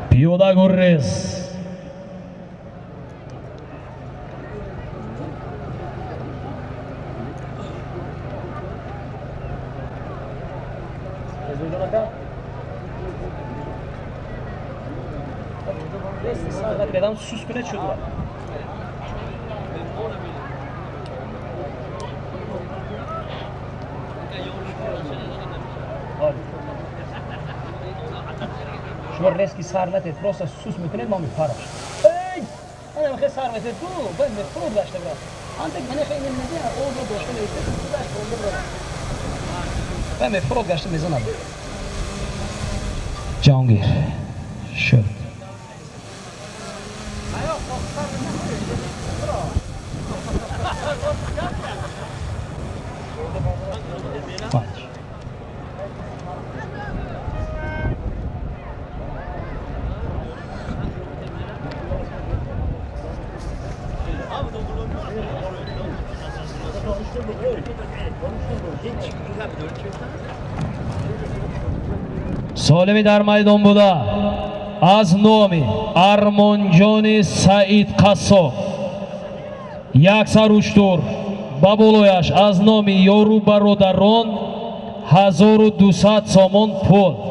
Пиёда гуррез. Сус кунед шуд. Шумо резкий сар натед, просто сус мекунед, ма мепараш. Эй! Ана мехе сар метед, ку, бай мефурод гашта брат. Антек мене хе ин медия, обро дошта меистед, худаш бонда брат. Бай мефурод гашта мезанад. Ҷонгир. Шуд. Солими дар майдон буда аз номи Армонҷони Саид Қассоб як сар уштур, ба болояш аз номи ёру бародарон 1200 сомон пул.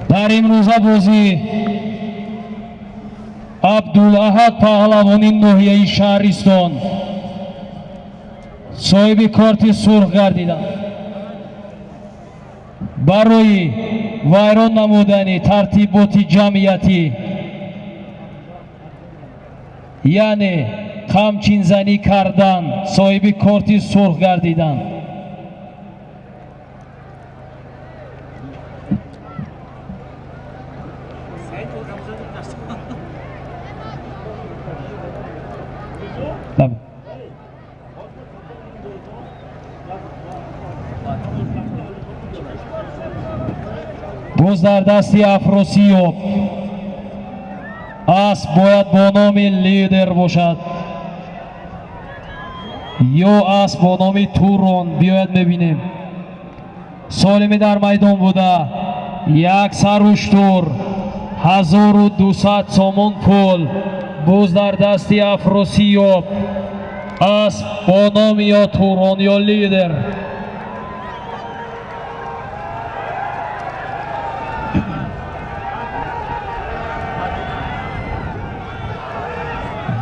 Дар имрӯза бозӣ Абдулаҳад паҳлавони ноҳияи Шаҳристон соҳиби корти сурх гардиданд. Барои вайрон намудани тартиботи ҷамъиятӣ, яъне қамчинзанӣ кардан, соҳиби корти сурх гардиданд. Боз дар дасти Афросиёб асп бояд бо номи Лидер бошад ё асп бо номи Турон. Биёяд, мебинем. Солими дар майдон буда як сар уштур, 1200 сомон пул. Боз дар дасти Афросиёб асп бо номи ё Турон, ё Лидер.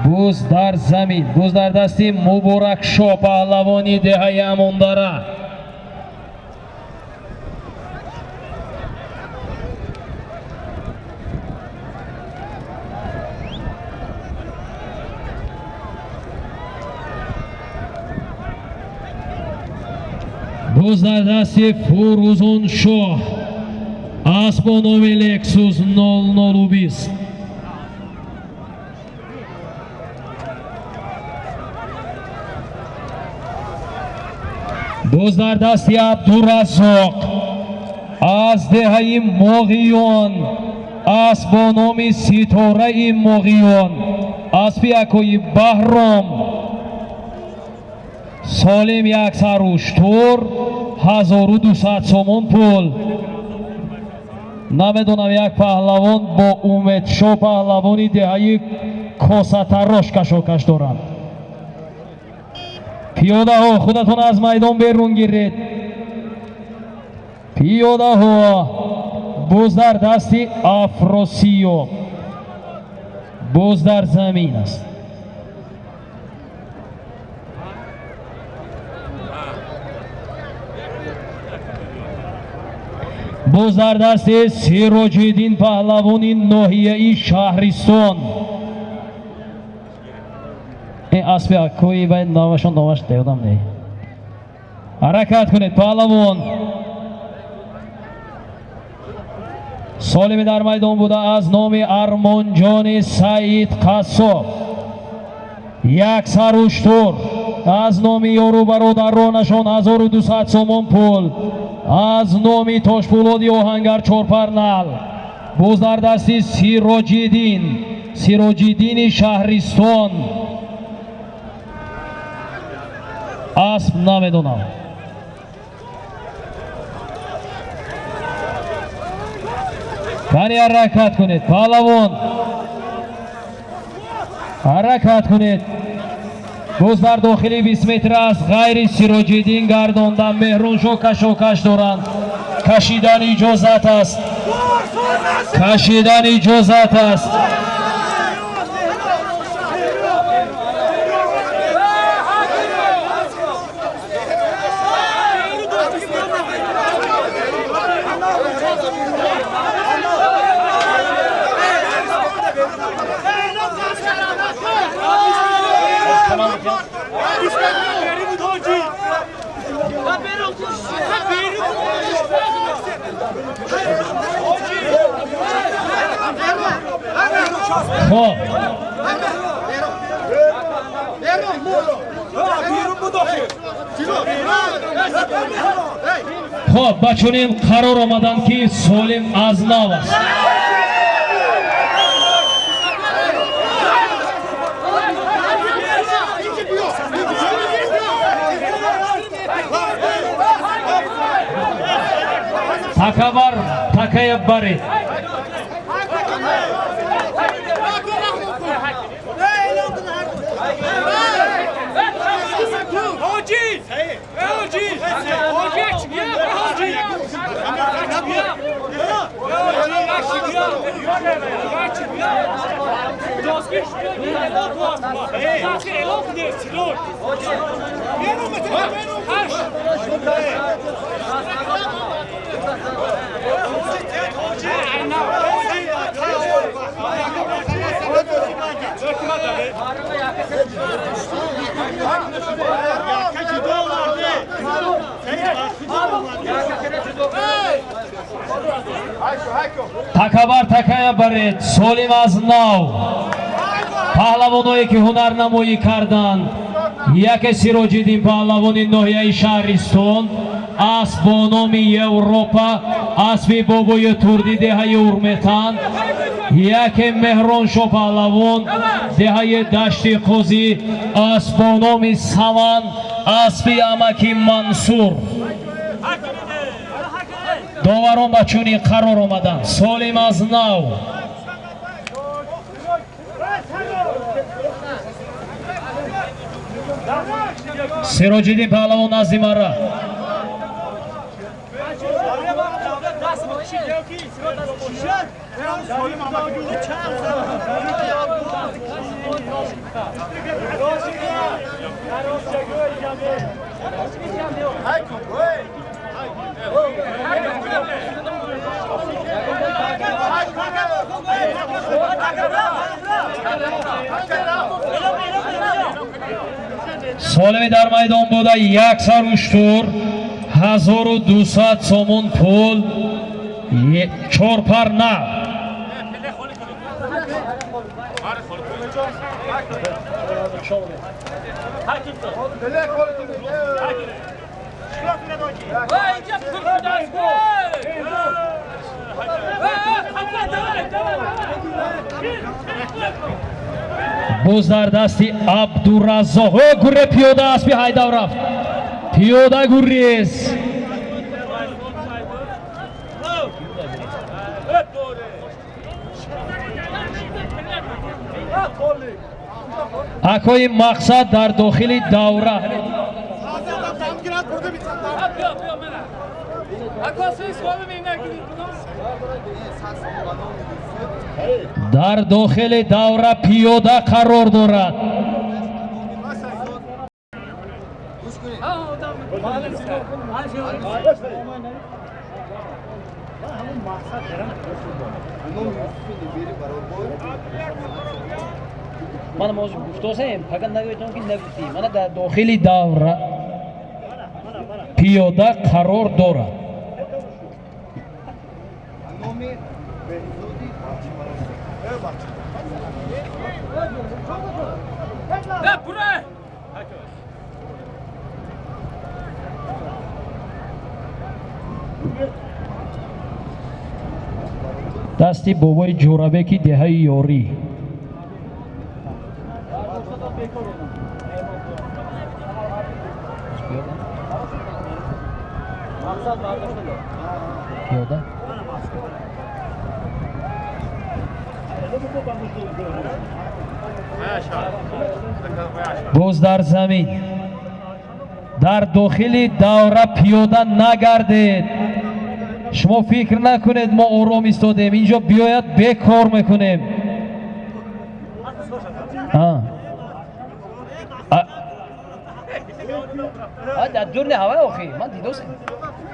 Боз дар замин, боз дар дасти Муборакшо паҳлавони деҳаи Амондара. Боз дар дасти Фурӯзоншоҳ асп бо номи Лексус 0020. Боз дар дасти Абдураззоқ аз деҳаи Моғиён асп бо номи Ситораи Моғиён, аспи акои Баҳром. Солим як сар уштур, 1200 сомон пул. Намедонам, як паҳлавон бо Умедшо паҳлавони деҳаи Косатарош кашокаш доранд. Пиёдаҳо худатон аз майдон берун гиред. Пиёдаҳо боз дар дасти Афросиёб, боз дар замин аст. Боз дар дасти Сироҷиддин паҳлавони ноҳияи Шаҳристон. Ин аспи аккои вай номашон номаш деодам не. Ҳаракат кунед паҳлавон. Солими дар майдон буда аз номи Армонҷони Саид Қассоб. Як саруштур аз номи ёру бародаронашон 1200 сомон пул, аз номи Тошпулоди оҳангар чорпарнал. Боз дар дасти Сироҷиддин, Сироҷиддини Шаҳристон. Асп намедонам. Кани ҳаракат кунед паҳлавон, ҳаракат кунед. Боз дар дохили 20 метр аст. Ғайри Сироҷиддин гардонда Меҳруншо кашокаш доранд. Кашидан иҷозат аст, кашидан иҷозат аст. خب خب ба чунин қарор омаданд ки Солим аз нав аст. Такабар такая баред. Такабар такая баред. Солим аз нав. Паҳлавоное ки ҳунарнамоӣ карданд, яке Сироҷиддин паҳлавони ноҳияи Шаҳристон, асп бо номи Европа, аспи бобои Турди деҳаи Урметан, яке Меҳроншо паҳлавон деҳаи Дашти Қозӣ, асп бо номи Саман, аспи амаки Мансур. Доварон ба чунин қарор омаданд. Солим аз нав. Сироҷиддин паҳлавон назди мара. Солими дар майдон буда як сар уштур, 1200 сомон пул, чорпар нав. Боз дар дасти Абдураззоқ. О, гурре пиёда аспи ҳайдав рафт. Пиёда гуррез. Акои мақсад дар дохили давра. Дар дохили давра пиёда қарор дорад. Ман моз гуфтосем, фақат нагӯйтон ки нагуфтӣ. Мана дар дохили давра пиёда қарор дорад. Дасти бобои Ҷӯрабеки деҳаи Ёрӣ. Пиёда. Боз дар замин дар дохили давра пиёда нагардед. Шумо фикр накунед мо ором истодем, инҷо биёяд бекор мекунем.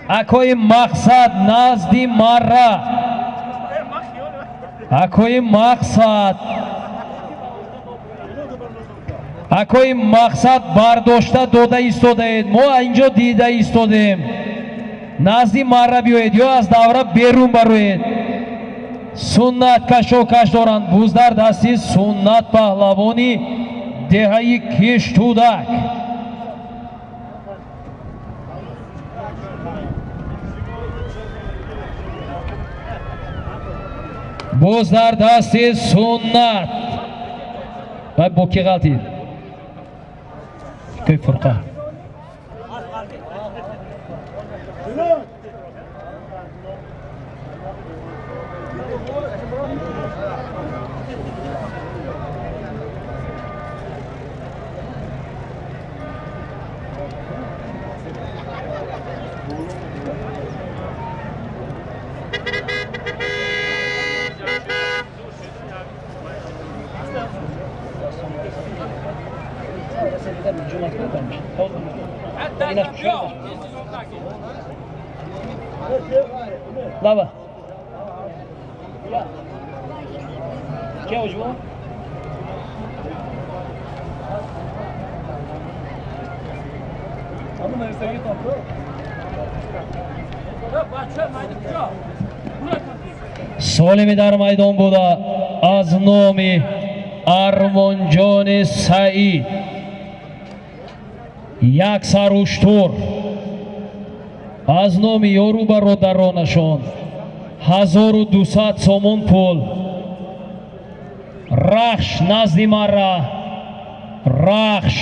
Акои мақсад назди мара, акои мақсад, акои мақсад бардошта дода истодаед. Мо инҷо дида истодем. Назди мара биёед ё аз давра берун бароед. Суннат кашокаш доранд. Буз дар дасти Суннат паҳлавони деҳаи Киштудак. Боз дар дасти Суннат. Вай бо ки ғалтид? Кӯй фурқа. Лава. Ке оҷво? Солими дар майдон буда аз номи Армонҷони Саид як саруштур, аз номи ёру бародаронашон 1200 сомон пул. Рахш назди мара, Рахш.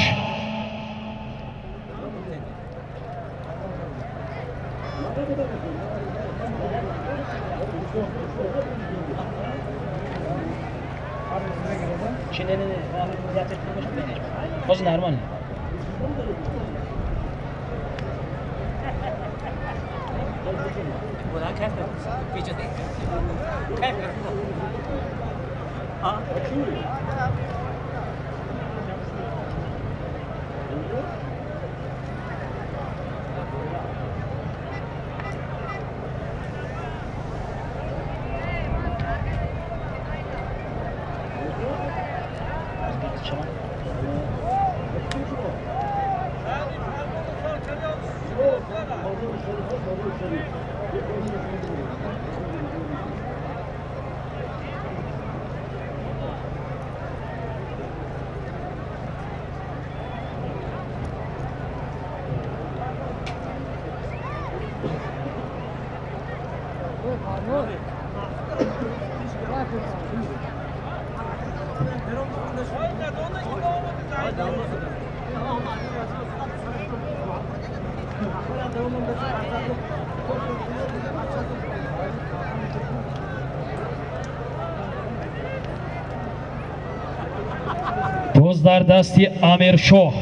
Ҳозир нормально. Боз дар дасти Амиршоҳ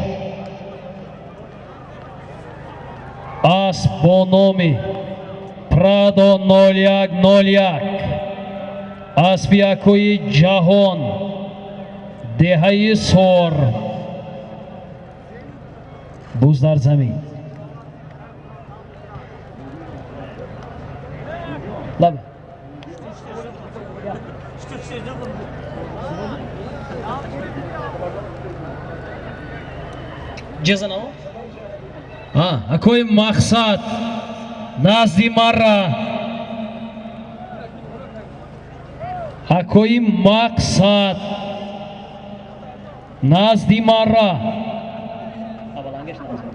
асп бо номи Прадо 0101, аспи якуи Ҷаҳон, деҳаи Сор. Буз дар замин. Лаб. Ҷазанаво? Акои Мақсад, назди мара. Акои Мақсад, назди мара. Аввалангаш назди.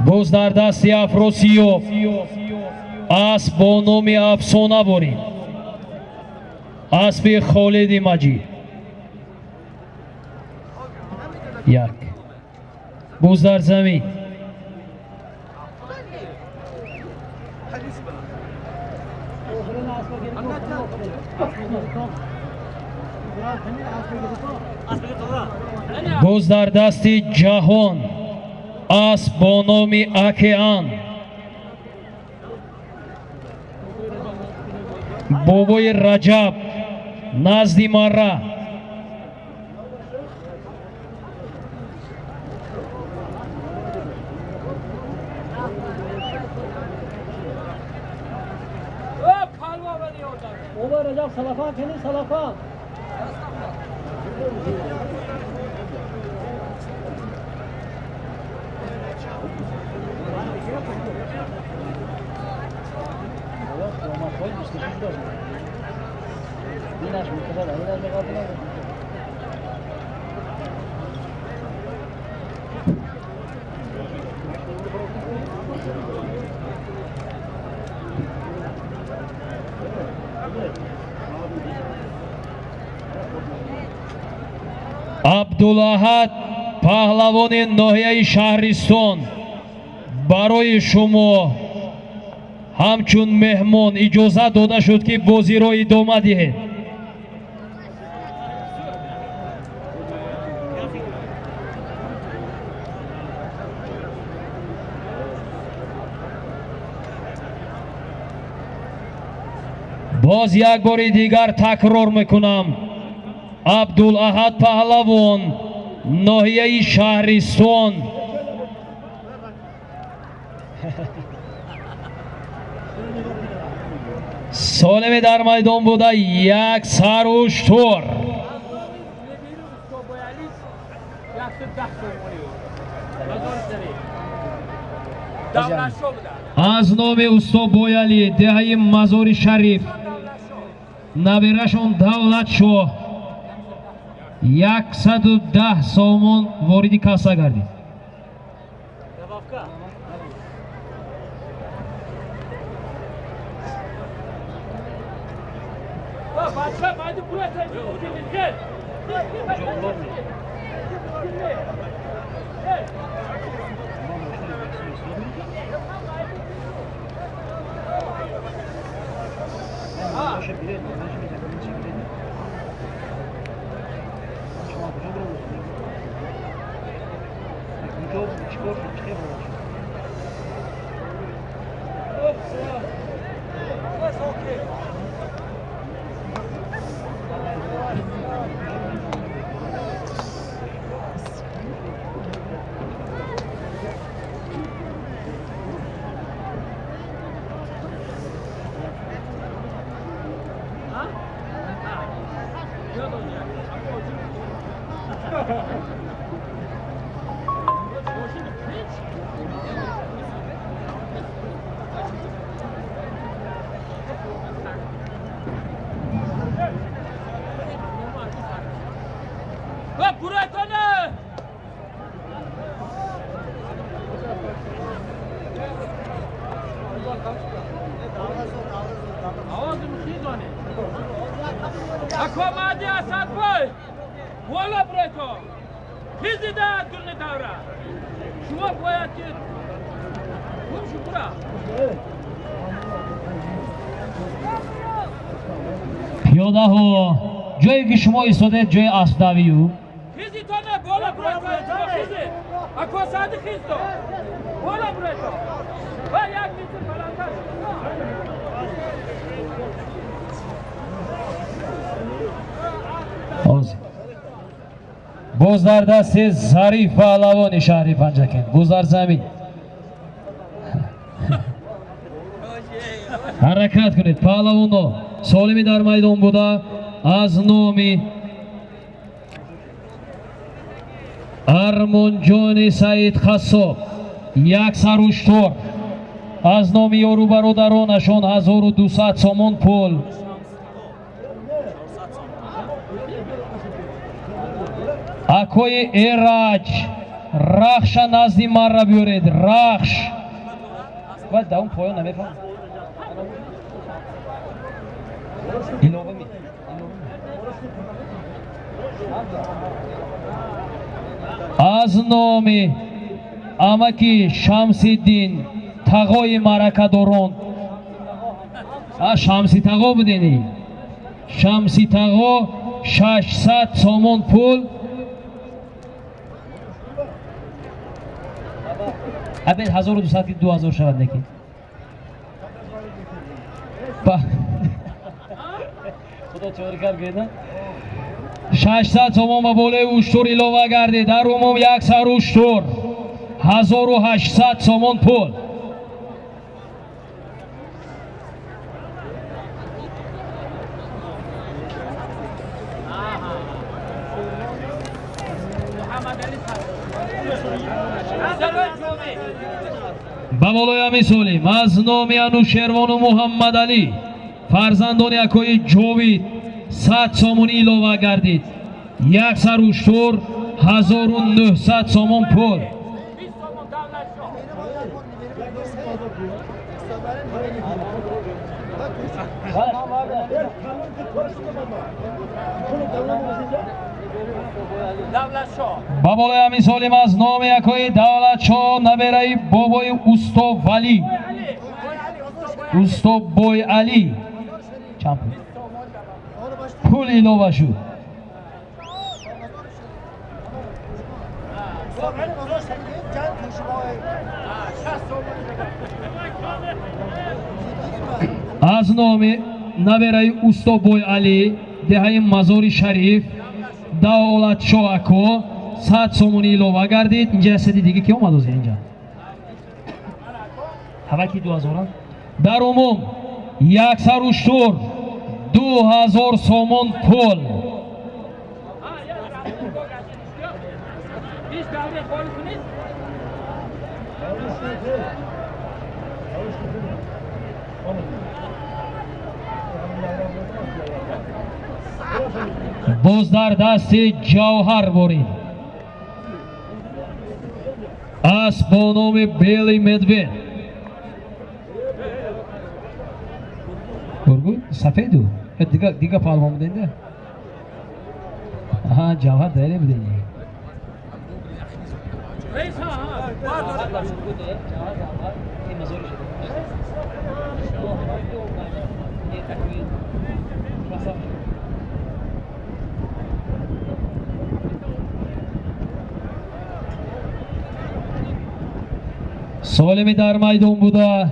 Боз дар дасти Афросиёб асп бо номи Афсона борид, аспи Холиди Маҷид. Як, буз дар замин. Боз дар дасти Ҷаҳон асп бо номи Океан, бобои Раҷаб, назди мара. Бобои Раҷаб, салафан кини, салафан. Абдулаҳад паҳлавони ноҳияи Шаҳристон, барои шумо ҳамчун меҳмон иҷозат дода шуд, ки бозиро идома диҳед. Боз як бори дигар такрор мекунам: Абдулаҳад паҳлавон, ноҳияи Шаҳристон. Солиме дар майдон буда як саруштур. Аз номи усто Бояли, деҳаи Мазори Шариф, набирашон Давлатшоҳ 110 сомон вориди касса гардид. Пиёдаҳо, ҷое ки шумо истодед, ҷои аспдавию. Боз дар дасти Зариф паҳлавони шаҳри Панҷакент. Боз дар замин. Ҳаракат кунед паҳлавоно. Солими дар майдон буда аз номи Армонҷони Саид Қассоб як саруштор, аз номи ёру бародаронашон 1200 сомон пул. Акои Эраҷ Рахша назди марра биёред. Рахш. Баъд дар он поён намефаҳмам. Илова ми. Аз номи амаки Шамсиддин тағои маъракадорон. Шамси тағо будени. Шамси тағо 600 сомон пул. Абед 1200 ки 2000 шавад неки. Худо тёрикар гӯяд. 600 сомон ба болои уштур илова гардид. Дар умум як сар уштур 1800 сомон пул. Ба болои ҳамин солим аз номи Анушервону Муҳаммадалӣ фарзандони акои Ҷовид 100 сомон илова гардид. Як сар уштур 1900 сомон пул. Ба болои ҳамин солим аз номи акои Давлатшоҳ набераи бобои усто Валӣ, усто Бойалӣ чанд пул илова шуд. Аз номи набераи усто Бойалӣ деҳаи Мазори Шариф Давлатшоҳ ако 100 сомонӣ илова гардид. Инҷа сади дига ки омад ози инҷа? Ҳаваки 2000. Дар умум як сар уштур 2000 сомон пул. Боз дар дасти Ҷавҳар борид. Асп бо номи Белый медвед. Гургу сафеду. Дига паҳлавон буденда? Аҳа, Ҷавҳар дале будени. Солими дар майдон буда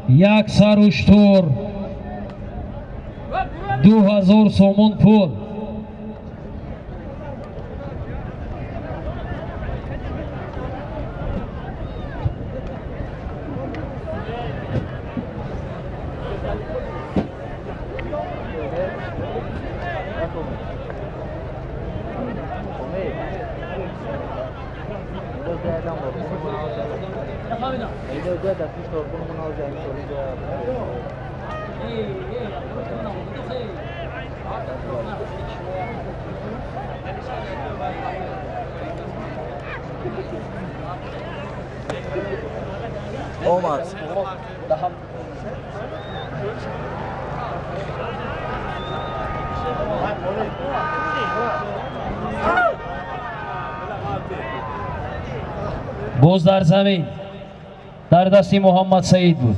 як сар уштур 2000 сомон пул. Омад. Боз дар замин дар дасти Муҳаммад Саид буд.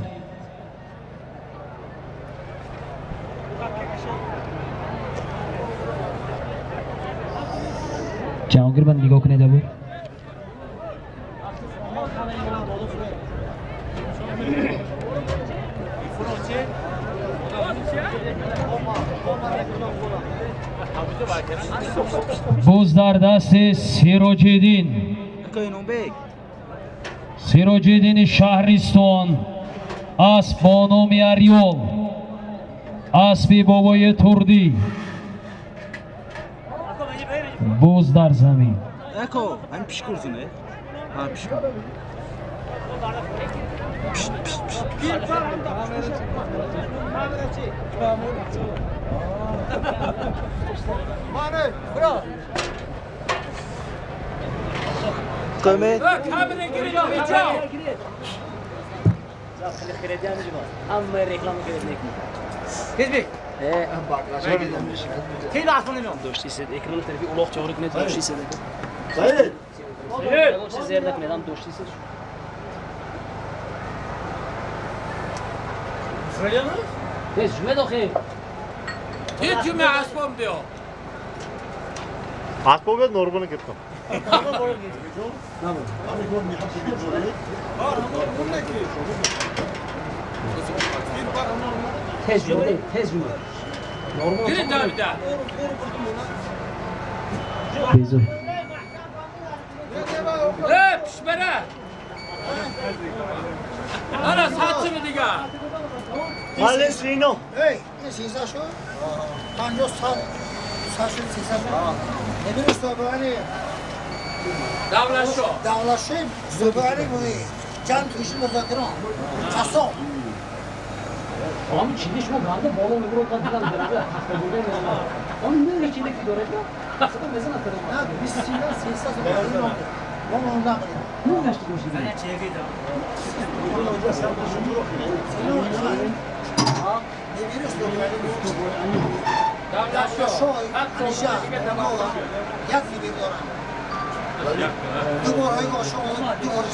Ҷаҳонгир ман нигоҳ кунед абу. Буз дар дасти Сироҷиддин. Сироҷиддини Шаҳристон, асп бо номи Арёл, аспи бобои Турдӣ. Буз дар замин. Асбобе нормально гирифтам. Tez cümle, tez cümle. Normal. Безу. Эй, ин 300 шуд? 50 100 100 шуд 300 шуд. Небирӯ собиани давлатшо собиани ҷанг киши музокирон. Қассоб. Ҳамин чизи шумо ганда боло мебурад, ман дидам дараҷа тахта бурда мезанад. Он мега чизе ки доред, тахта мезанад На, 20 сина 300 сомон. Мо монда. Ну гашти гоши. Небирӯ собиани давлатшо ҳамеша як небир дорам. Ду бор ҳои ошо, ду бор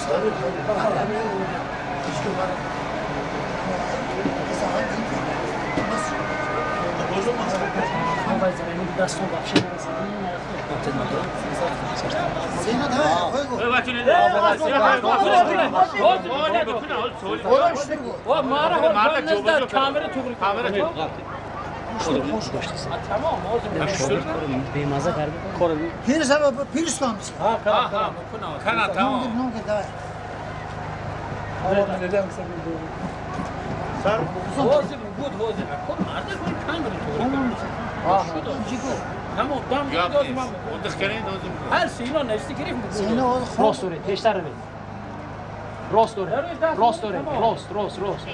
Рост доред, пештар равед. Рост доред, рост доред, рост, рост, рост.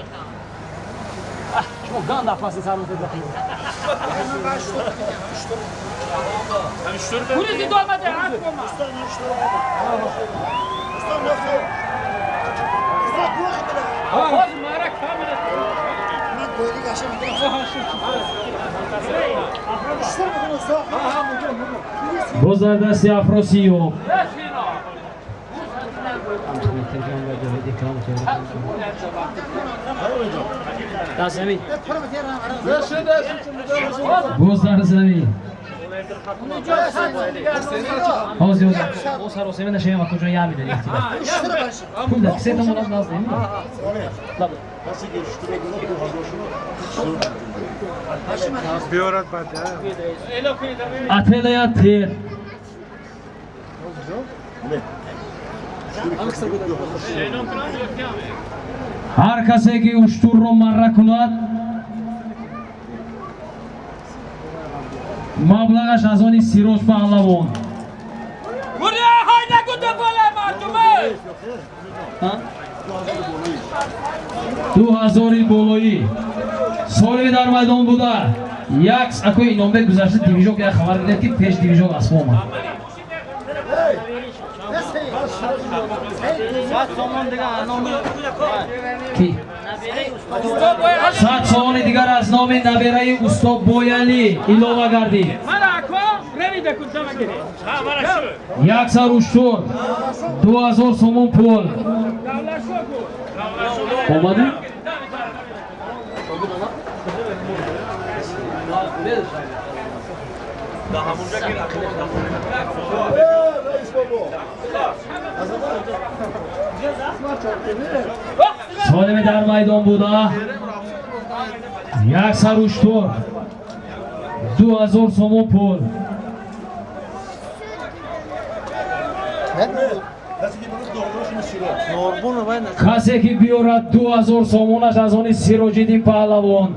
Шумо ганд афласи сар мекунед. Боз дар дасти Афросиёб. Боз дар замин. Ҳозир ҳозир. Боз ҳаросема нашавем, акоҷон я медарем. Пул дар кисаи тамонат наз намедиҳад. Ателая тер. Ҳар касе ки уштурро марра кунад, маблағаш аз они Сироҷ Паҳлавон. 2000 болоӣ соли дар майдон буда. Як акои Иномбек гузашта дивижок як хабар дидем, ки пеш дивижок асбо омад. Ки? 100 сомони дигар аз номи набераи устод Боялӣ илова гардид. Як сар уштур, 2000 сомон пул. Омадӣ? Солими дар майдон буда як сар уштур 2000 сомон пул. Касе ки биёрад 2000 сомонаш аз они Сироҷиддин Паҳлавон.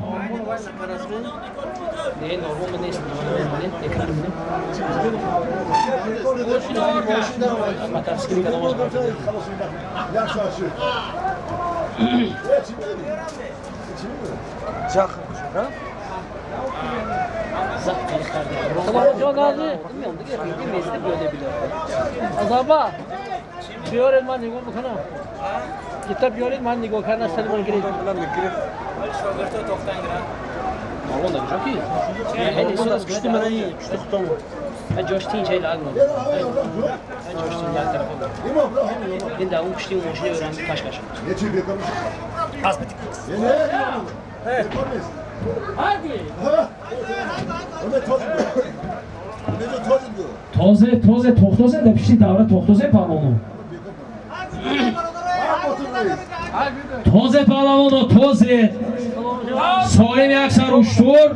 بیارید من نگاه میکنم. کتاب بیارید من نگاه کردن سر من گرفت. Тозе тозе тохтозе да пишти давра тохтозе паҳлавоно. Тозе паҳлавоно тозе. Солим як сар уштур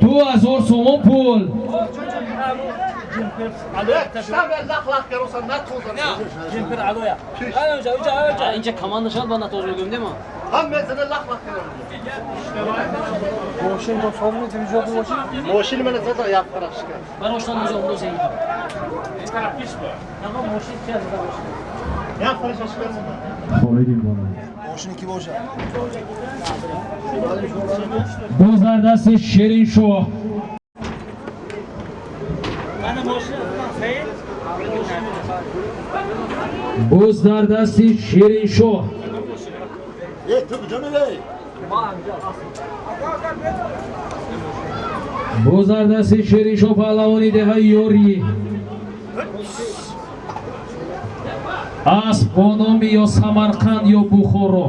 2000 сомон пул. Инҷа команда шуд ба натоз мегӯем дема. Боз дар дасти Шириншоҳ. Боз дар дасти Шириншоҳ. Боз дар дасти Шириншоҳ паҳлавони деҳаи Ёрӣ. Асп бо номи ё Самарқанд ё Бухоро.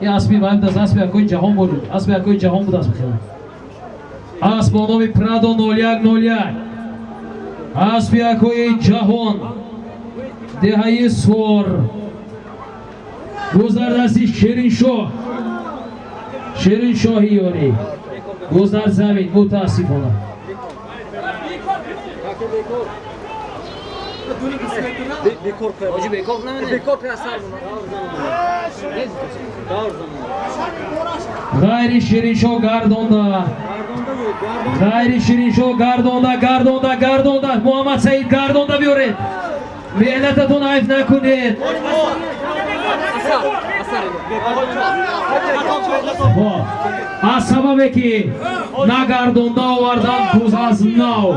Ин аспи баъд аз аспи якои ҷаҳон буд. Аспи якои ҷаҳон буд асп хеле. Асп бо номи Прадо 0101. Аспи якои ҷаҳон. Деҳаи Сор. Боз дар дасти Шириншоҳ. Шириншоҳи Ёрӣ. Боз дар замин мутаассифона. Ғайри Шириншоҳ гардонда. Ғайри Шириншоҳ гардонда, гардонда, гардонда. Муҳаммад Саид гардонда биёред. Меҳнататон айф накунед. Аз сабабе ки нагардонда овардан буз аз нав.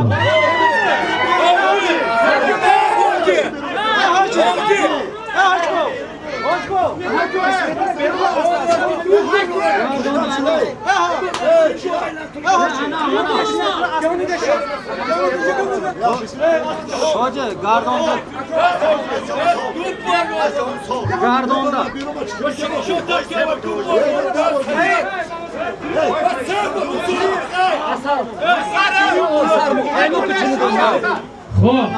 Gardonda. Хоб,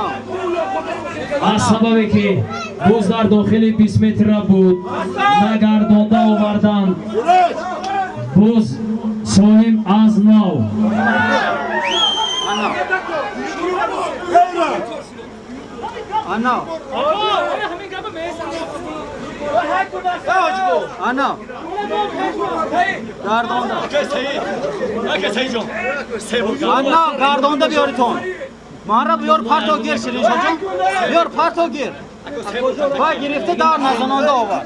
аз сабабе ки боз дар дохили 20 метра буд, нагардонда овардан, боз солим аз нав. Ана гардонда биёритон. Мара биёр парто гир Шириншоҳ ҷон. Биёр парто гир. Ва гирифта дар назанонда овар.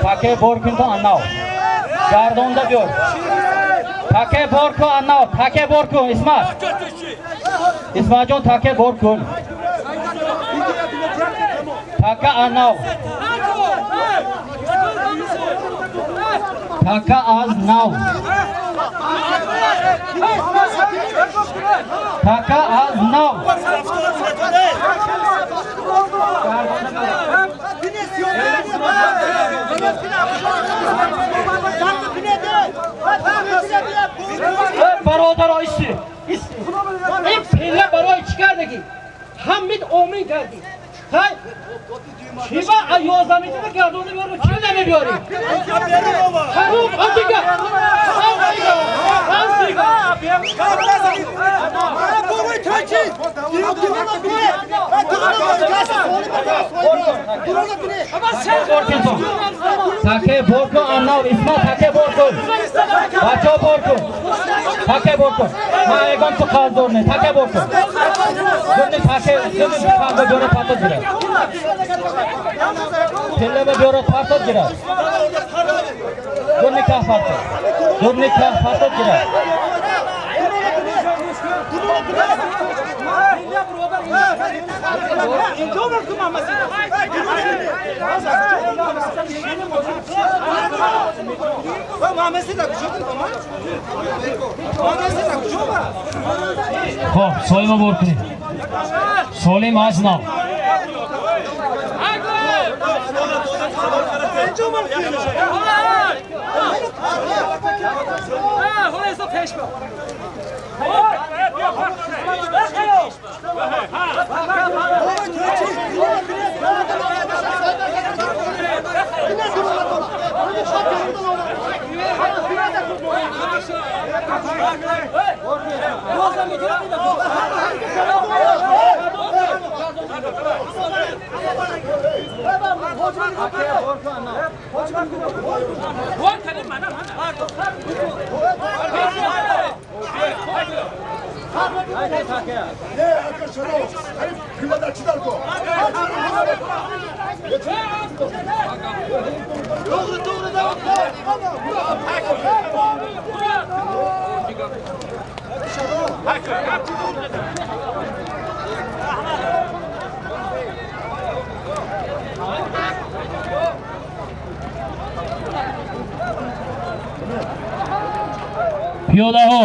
Таке бор кун то аннав. Гардонда биёр. Таке бор кун аннав, таке бор кун Исмат. Исматҷон таке бор кун. Така аннав. Така аз нав. Така аз нав. Бародаро, исти. Исти. Ин пилла барои чӣ кардагӣ? Ҳамид омин кардӣ. Ҳай? Чиба 11 метр гардонда биёру чӣ намебиёрӣ? Ҳарум антика. Антика. Антика. Таке бор кун аннав, Исмат, таке бор кун. Бачаҳо, бор кун. Таке бор кун. Ман ягон ту қарздор не. Таке бор кун. Гурни таке, гурни қарзо биёра партоз гирад. Пиллама биёра партоз гирад. Гурни ках партоз. Гурни ках партоз гирад. Хоб, Солима бор кунед. Солим аз нав. Пиёдаҳо,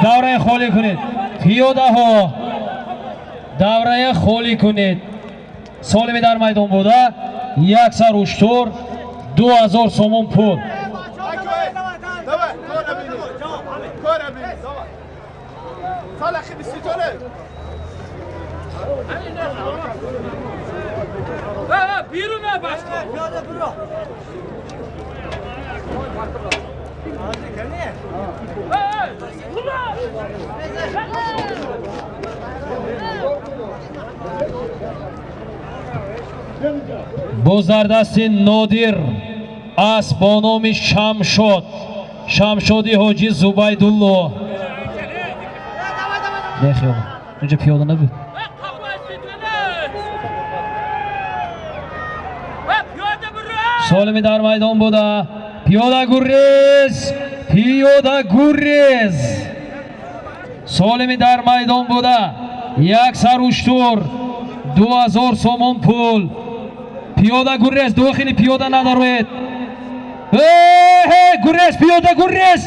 давраи холӣ кунед. Пиёдаҳо, даврая холӣ кунед. Солими дар майдон буда, як сар уштур, 2000 сомон пул. Боз дар дасти Нодир асп бо номи Шамшод, Шамшоди Ҳоҷи Зубайдулло. Нехел, инҷа пиёда набуд. Солими дар майдон буда. Пиёда гурез, пиёда гурез. Солими дар майдон буда, як сар уштур, 2000 сомон пул. Пиёда гурез, дохили пиёда надароед. Э, гурез, пиёда гурез.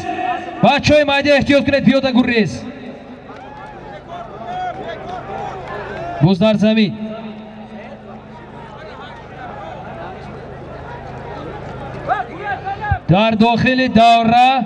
Бачаҳои майда, эҳтиёт кунед, пиёда гурез. Боз дар замин. Дар дохили давра.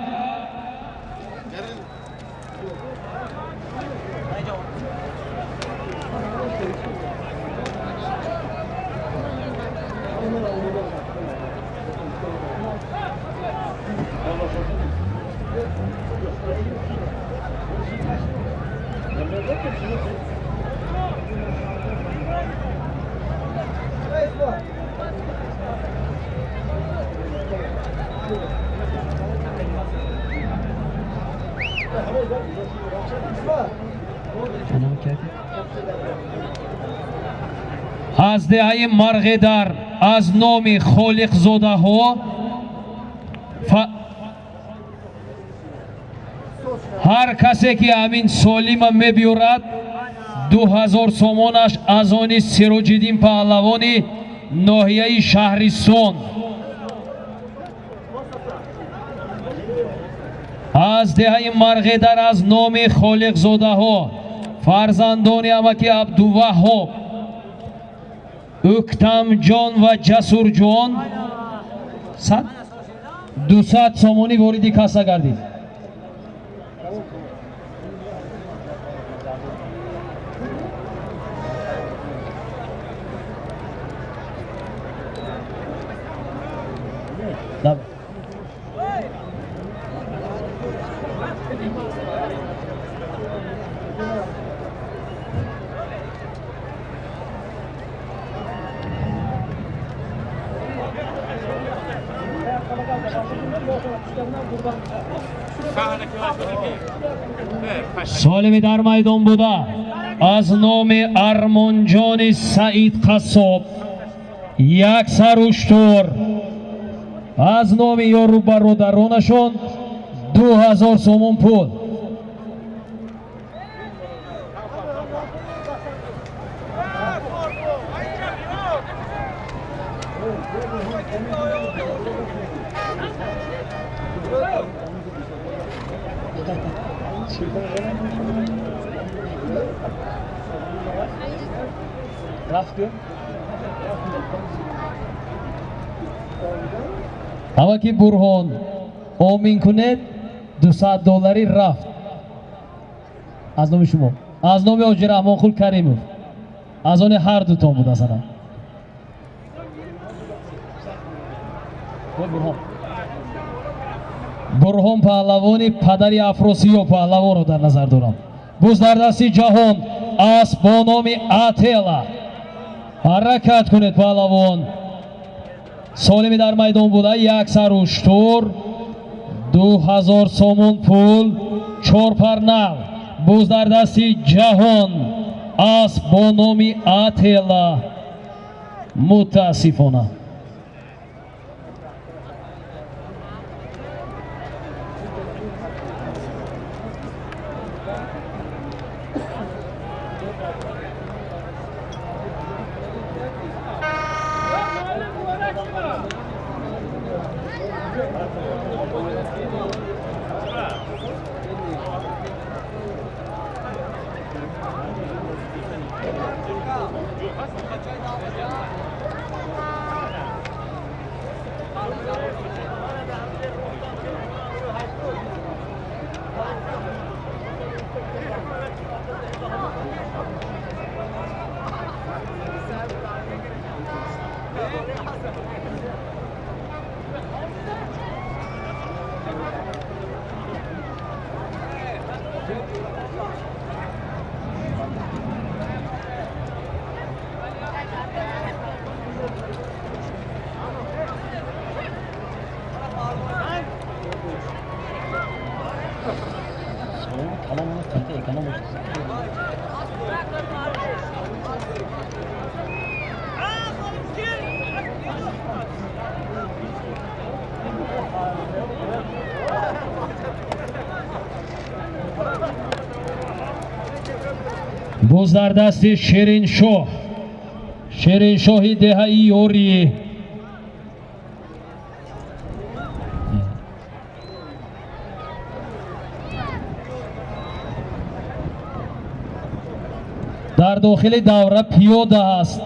Аз деҳаи Марғедар аз номи Холиқзодаҳо ҳар касе ки ҳамин Солима мебиёрад, 2000 сомонаш аз они Сироҷиддин паҳлавони ноҳияи Шаҳрисон. Аз деҳаи Марғедар аз номи Холиқзодаҳо. Фарзандони амаки Абдуваҳҳоб, Ӯктамҷон ва Ҷасурҷон 200 сомонӣ вориди касса гардид. Солими дар майдон буда аз номи Армонҷони Саид Қассоб як сар уштур, аз номи ёру бародаронашон 2000 сомон пул. Ҳамаки Бурҳон омин кунед, 200 доллари рафт аз номи шумо, аз номи Ҳоҷи Раҳмонқул Каримов, аз они ҳар дутон буд. Асана Бурҳон паҳлавони падари Афросиёб паҳлавонро дар назар дорам. Буз дар дасти Ҷаҳон асп бо номи Атела. Ҳаракат кунед паҳлавон. Солими дар майдон буда як сар уштур, 2000 сомон пул, 4 пар нав. Буз дар дасти Ҷаҳон асп бо номи Атела. Мутаассифона Буз дар дасти Шириншоҳ, Шириншоҳи деҳаи Ёрӣ. Дар дохили давра пиёда аст.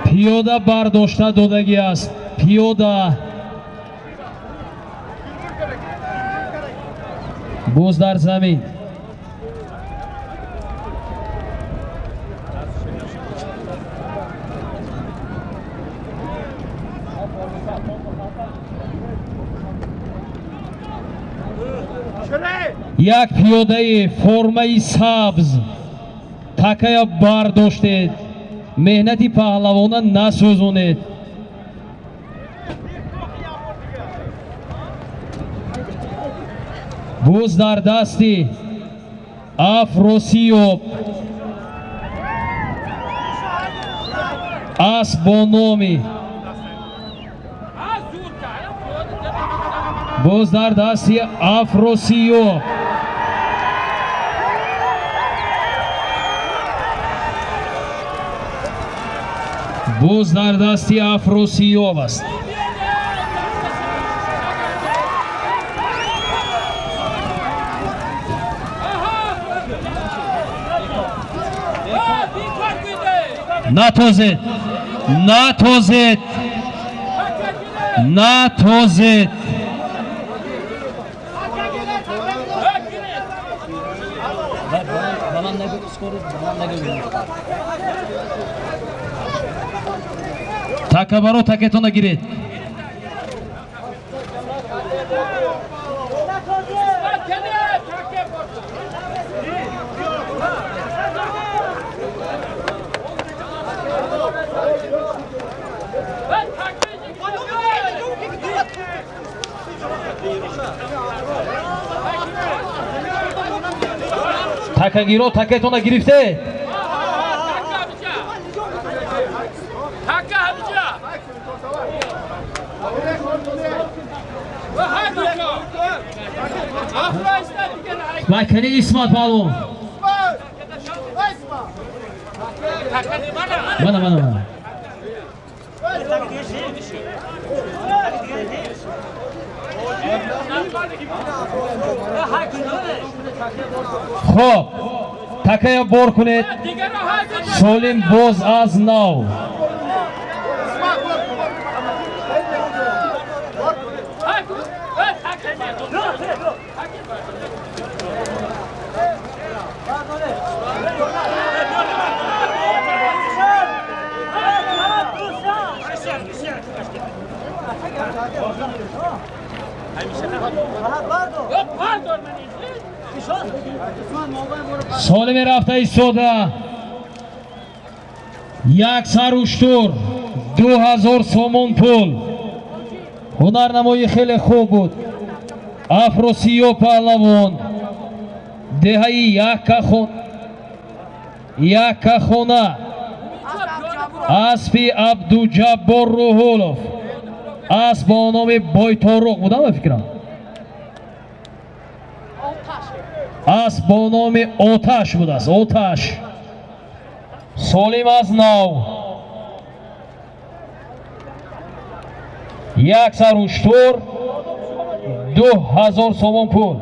Пиёда бардошта додагӣ аст. Пиёда буз дар замин. Як пиёдаи формаи сабз такая бардоштед. Меҳнати паҳлавона насӯзонед. Буз дар дасти Афросиёб. Асп бо номи боз дар дасти Афросиёб. Боз дар дасти Афросиёб аст. Натозед, натозед, натозед. Ба ман нагӯ, скорость ба ман нагӯ. Такабаро такетона гиред. Такагиро такетона гирифте. Вакани Исмат паҳлавон. Мана, мана, мана. Хоб, такая бор кунед. Солим боз аз нав. Солими рафта истода. Як сар уштур, 2000 сомон пул. Ҳунарнамоӣ хеле хуб буд. Афросиё паҳлавон, деҳаи Яккахона, аспи Абдуҷаббор Рӯҳулов, асп бо номи Бойторуқ будам ба фикрам. Асп бо номи Оташ будааст. Оташ. Солим аз нав. Як сар уштур, 2000 сомон пул.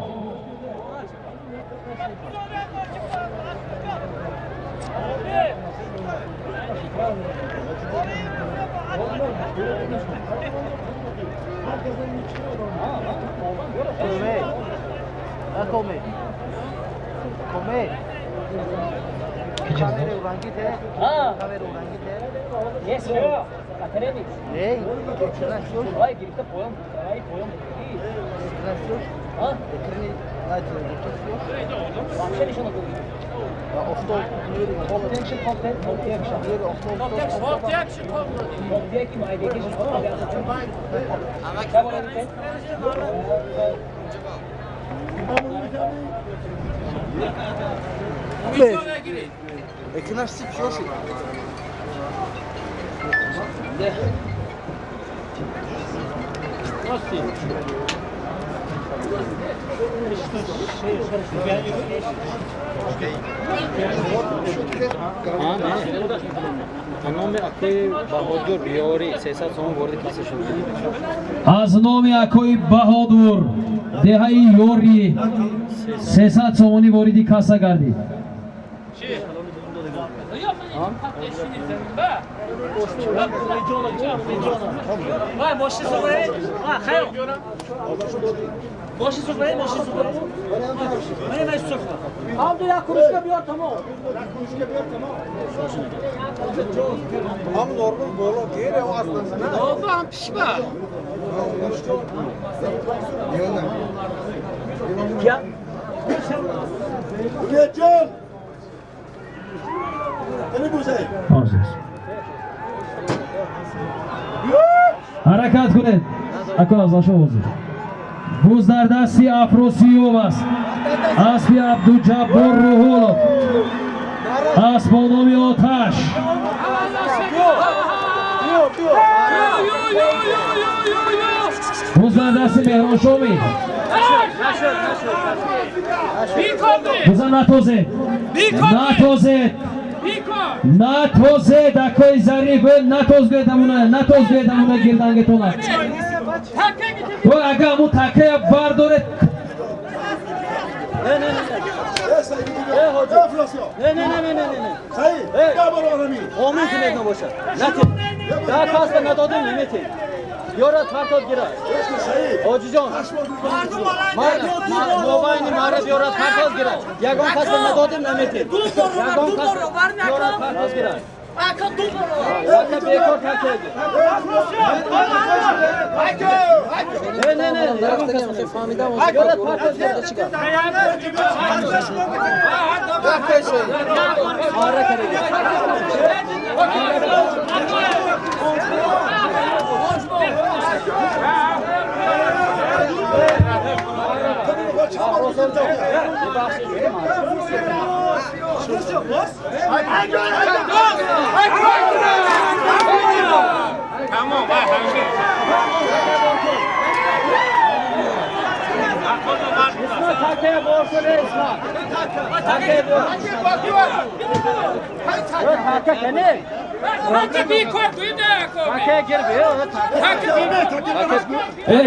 Аз номи акои Баҳодур, деҳаи Ёрӣ, 300 сомонӣ вориди касса гардид. Ҳаракат кунед. Акун афзалшо ҳозир. Буз дар дасти Афросиёв аст. Аспи Абдуҷаббор Рӯҳулов. Асп бо номи Оташ. Буза дасти Меҳроншоми. Буза натозед. Натозед. Натозед, акои Зариф, натоз гӯед амуна, натоз гӯед амуна гирдангетона. Ой, ага аму такая бардоред. Не, не, не, не, не, не. Омин кунед набошад. Натед. Да кас надодем наметед. Ёрат партод гирад. Ҳоҷиҷон. Мобайни маъриф ёрат партод гирад. Ягон кас надодем наметед. Ягон кас ёрат партод гирад. Ака бекор такед. Не, не, не, ягон кас ёрат партод гирад.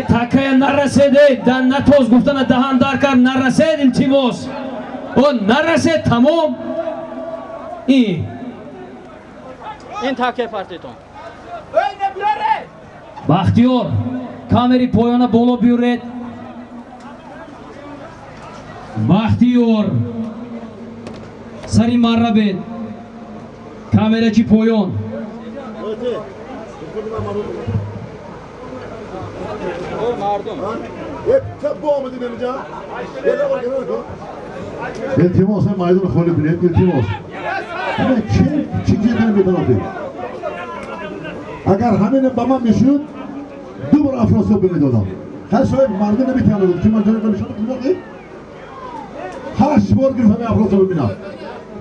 Такая нарасед, натоз гуфтана даҳан дар кард, нарасед, илтимос. О, нарасед, тамом. Ин таке партитон. Бахтиёр, камери поёна боло биёред. Бахтиёр, сари марра бед. Камерачи поён. Илтимос, майдон холӣ кунед, илтимос. Чӣ кидан метавонед? Агар ҳамин ба ман мешуд, ду бор Афросиёб мемедодам. Ҳар соҳиб мардум наметавонад, ки ман ҷои нишон кунам. 8 бор гирифтам Афросиёб бинам.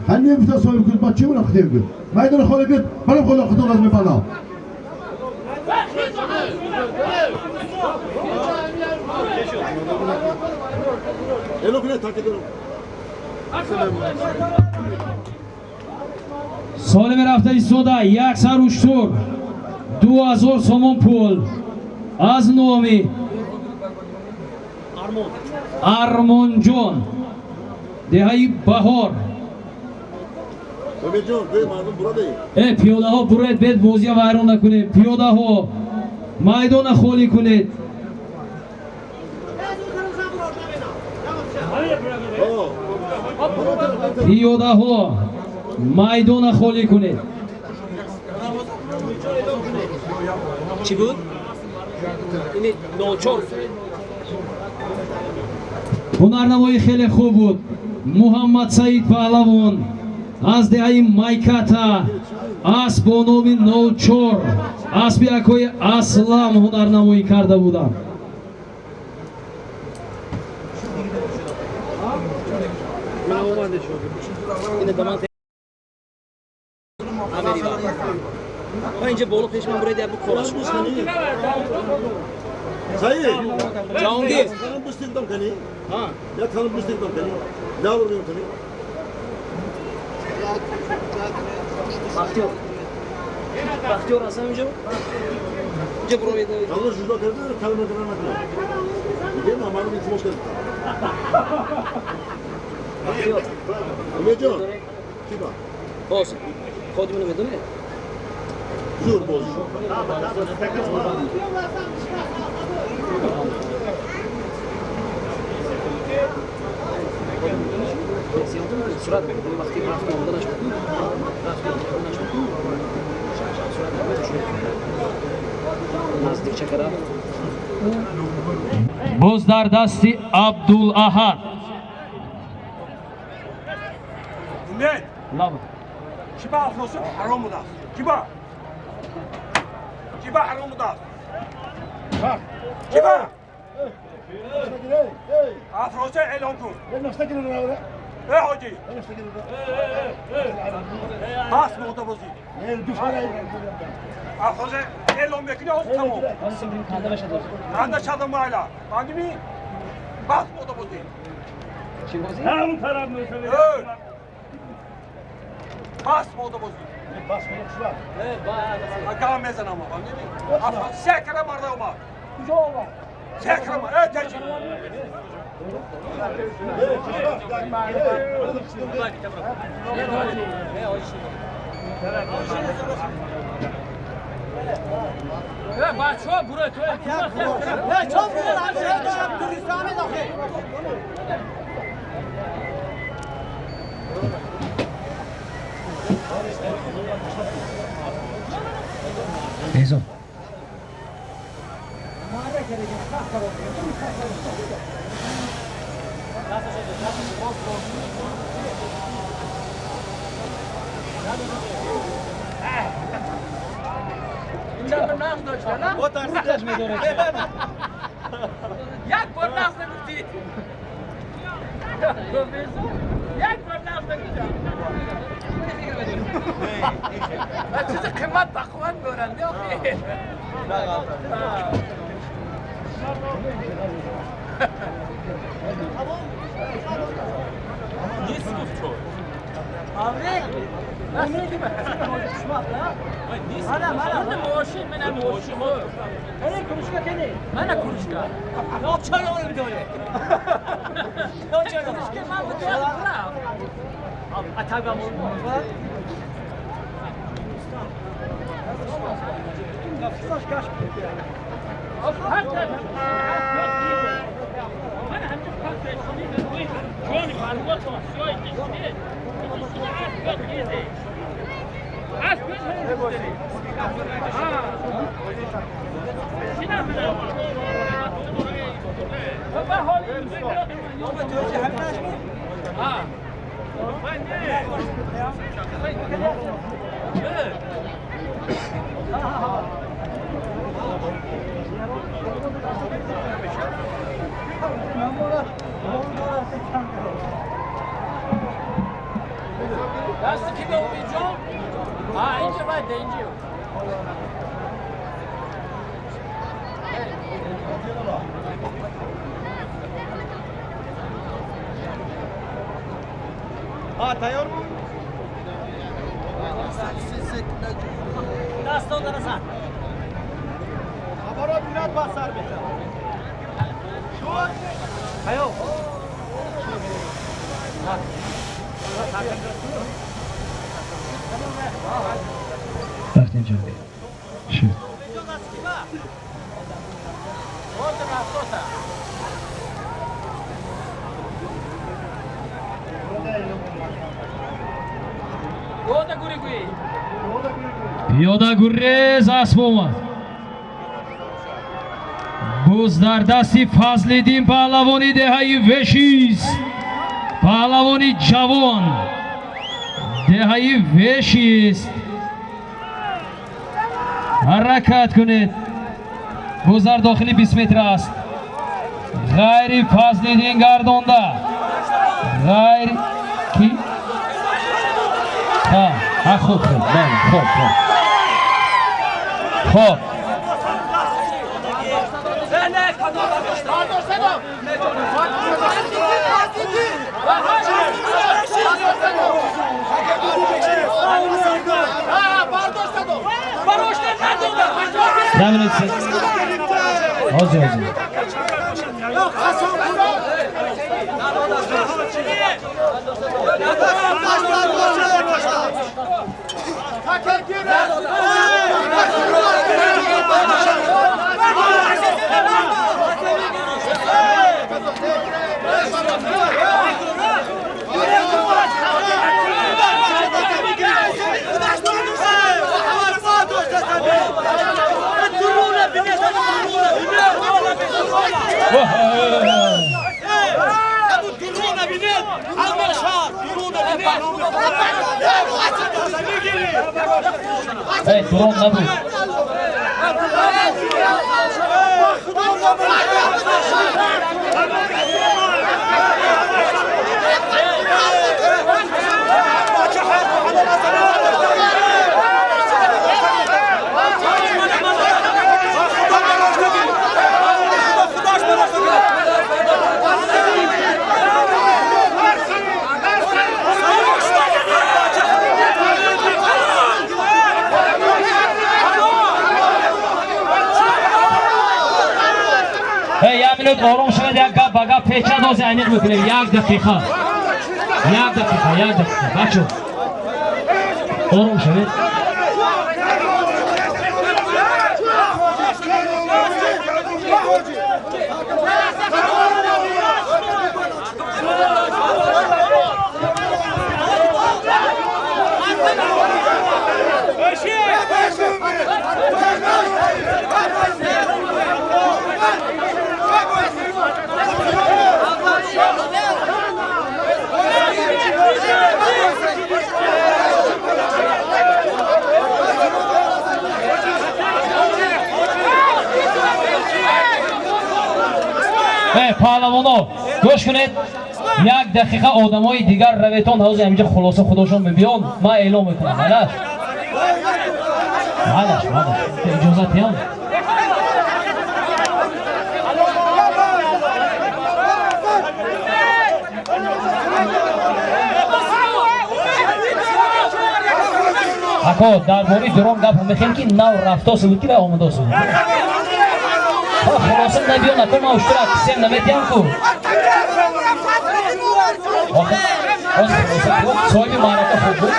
Ҳамин гуфта соҳиб гуфт, ман чӣ бунам хитем гуфт. Майдон холӣ кунед, манам худо худо раз мепардам. Соли мерафта истода як сар уштур 2000 сомон пул аз номи Армонҷон деҳаи Баҳор. Пиёдаҳо буред, бед бозия вайрон накунед. Пиёдаҳо майдона холӣ кунед. Пиёдаҳо майдона холӣ кунед. Чӣ буд? Ини 04. Ҳунарнамоӣ хеле хуб буд. Муҳаммад Саид Паҳлавон аз деҳаи Майката, асп бо номи 04, аспи акои Аслам ҳунарнамоӣ карда буданд. اینجا بالا پیش من برای bu koraş. Jahongir. Бахтиёр. Бахтиёр ҳастам инҷо. Инҷо буроед. Бахтиёр. Боз. Ходимро медонед? Зур боз. Сурат вақти рафту омаданаш рафту омаданаш сурат наздикча кара. Боз дар дасти Абдулаҳад. Умед. Чиба Афросиёб ҳаром будааст? Чиба? Чиба ҳаром будааст? Чиба? Афросиёб эълон кун. Эй ҳоҷӣ. Бас монда бозӣ. Ҳозир эълон мекунӣ, ҳозир тамом. Канда шадам майла. Фаҳмидӣ? Бас монда бозӣ. Чӣ бозӣ? Бас монда бозӣ. Гам мезанам, фаҳмидӣ? Се кара марда омад. Куҷо омад? Се кара омад. Э, таҷи. Безон. Як бор нағз нагуфтӣ. Як бор нағз нагуфтӣ. Чизи қимат ба қувват меоранд. Пиёда гурез асп омад. Буз дар дасти Фазлиддин паҳлавони деҳаи Вешист. Паҳлавони ҷавон деҳаи Вешист. Ҳаракат кунед. Буз дар дохили 20 метр аст. Ғайри Фазлиддин гардонда. Ғайри ки? Ҳа, ҳа, хуб, хуб, бале, хуб, хуб. Хуб. Ҳозир, ҳозир. Эй, дрон набуд. минут ором шавед, як гап ба гап печа дози аниқ мекунем. Як дақиқа. Як дақиқа, як дақиқа. Бачо. Ором шавед. Паҳлавоно гӯш кунед, як дақиқа одамои дигар раветон ҳозир ҳаминҷа хулоса худошон мебиён, ман эълон мекунам. Малаш малаш малаш, иҷозат диҳам. Ако дар бораи дурон гап мехем ки нав рафтосе буд ки вай омадосе буд. Хулоса набиён, ако ман уштура кисем наметиҳам ку. Соҳиби маърака хуб буд.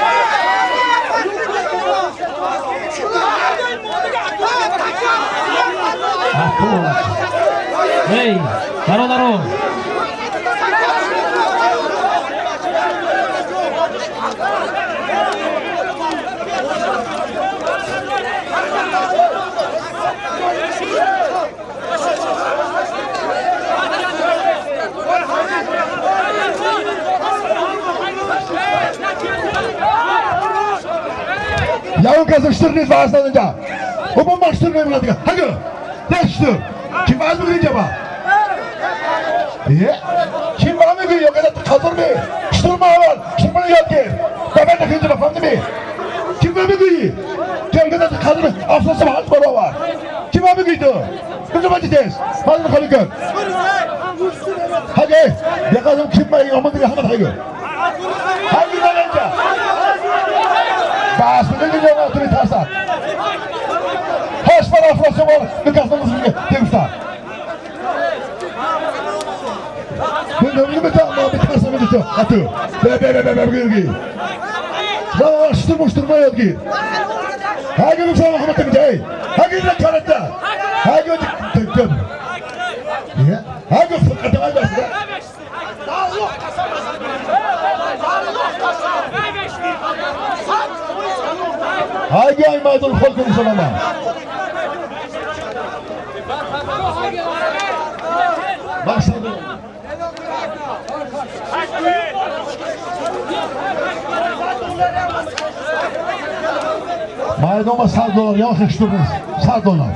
Эй, бародаро, Я он каза штыр нест вазн инҷа. Обо ма штыр мемонад дига. Ҳаго. Не штыр. Ки вазн мегири инҷа ба? Е? Ки ма мегири? Ё каза қазор ме? Штыр ма аввал. Штыр мана ёд гир. Бабар нахи инҷа ба фаҳмидӣ ме? Ки ма мегӯӣ? Ки он каза қазор афсос ҳаст баровар. Ки ма мегӯӣ ту? Куҷо ма дидес? Вазн холӣ кун. Ҳаго. Я казам ки ма омад дига ҳама ҳаго. Ҳаго инҷа. Бас میگه نه توی ترسد هشت بار افراسیاب بار به کسان میگه گرفتن من نمیگه ما به ترسم میگه تو حتی به به به به به بگی نه شتر مشتر ما یاد گیر هاگه گفتم محمد میگه ای هاگه نه کارتا هاگه تکم هاگه فقط ما بس Haydi ay maydon xolkun salama. Başladı. Maydon ba 100 доллар, yox iştimiz. 100 доллар.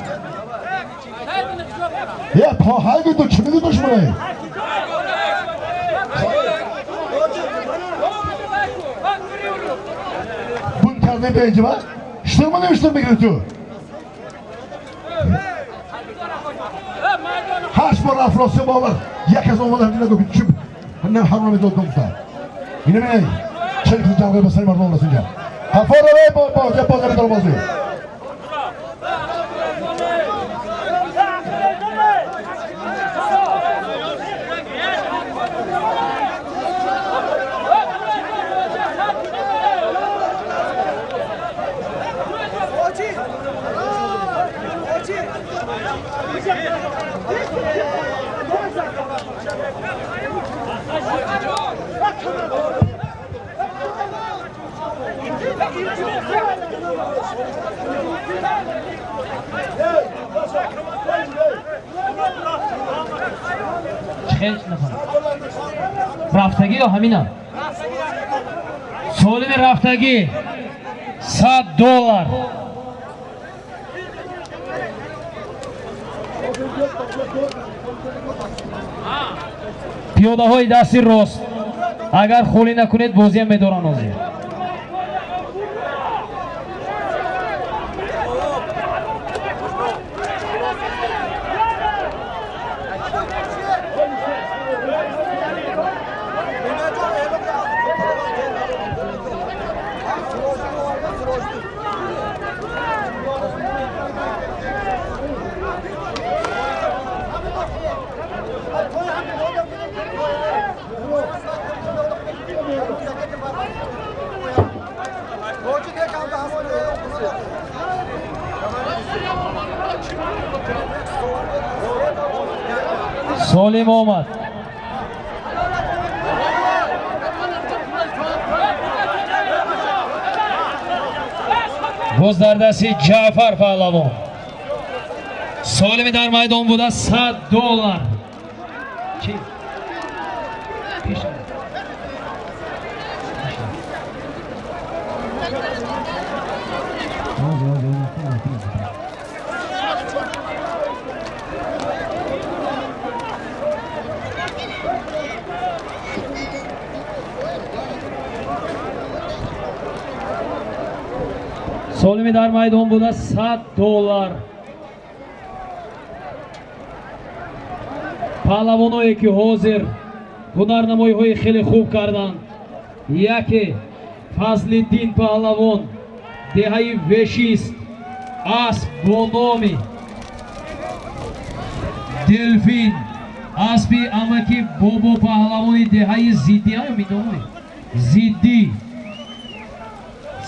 Ya haydi du kimi düşmanı? Bun karne benci var. Штурма не мегири ту. Ҳашт бор афросиёб овард. Як аз омада ҳамин нагӯ ки чӯб не ҳаром медод гуфта. Ина бинед. Чел ки ҷанга ба сари мардум расид инҷа. Ҳафор раве бо бо бо бо бозӣ. Рафтагӣ ё ҳамина? Солими рафтагӣ 100 доллар. Пиёдаҳои дасти рост агар холӣ накунед бозиам медоранд ҳозир. Солим омад. Боз дар дасти Ҷаъфар паҳлавон. Солими дар майдон буда $100. Чӣ? Солими дар майдон буда $100. Паҳлавоное ки ҳозир ҳунарнамоиҳои хеле хуб карданд, яке Фазлиддин паҳлавон, деҳаи Вешист, асп бо номи Делфин, аспи амаки бобо паҳлавони деҳаи Зиддӣ, аю медонӣ? Зиддӣ.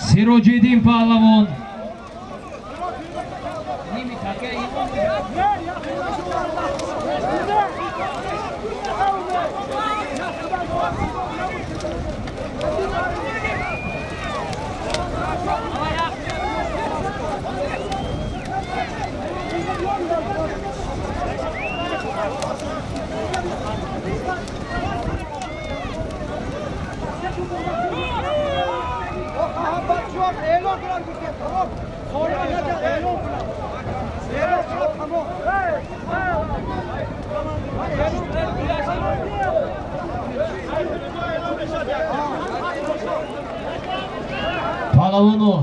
Сироҷиддин паҳлавон. Паҳлавону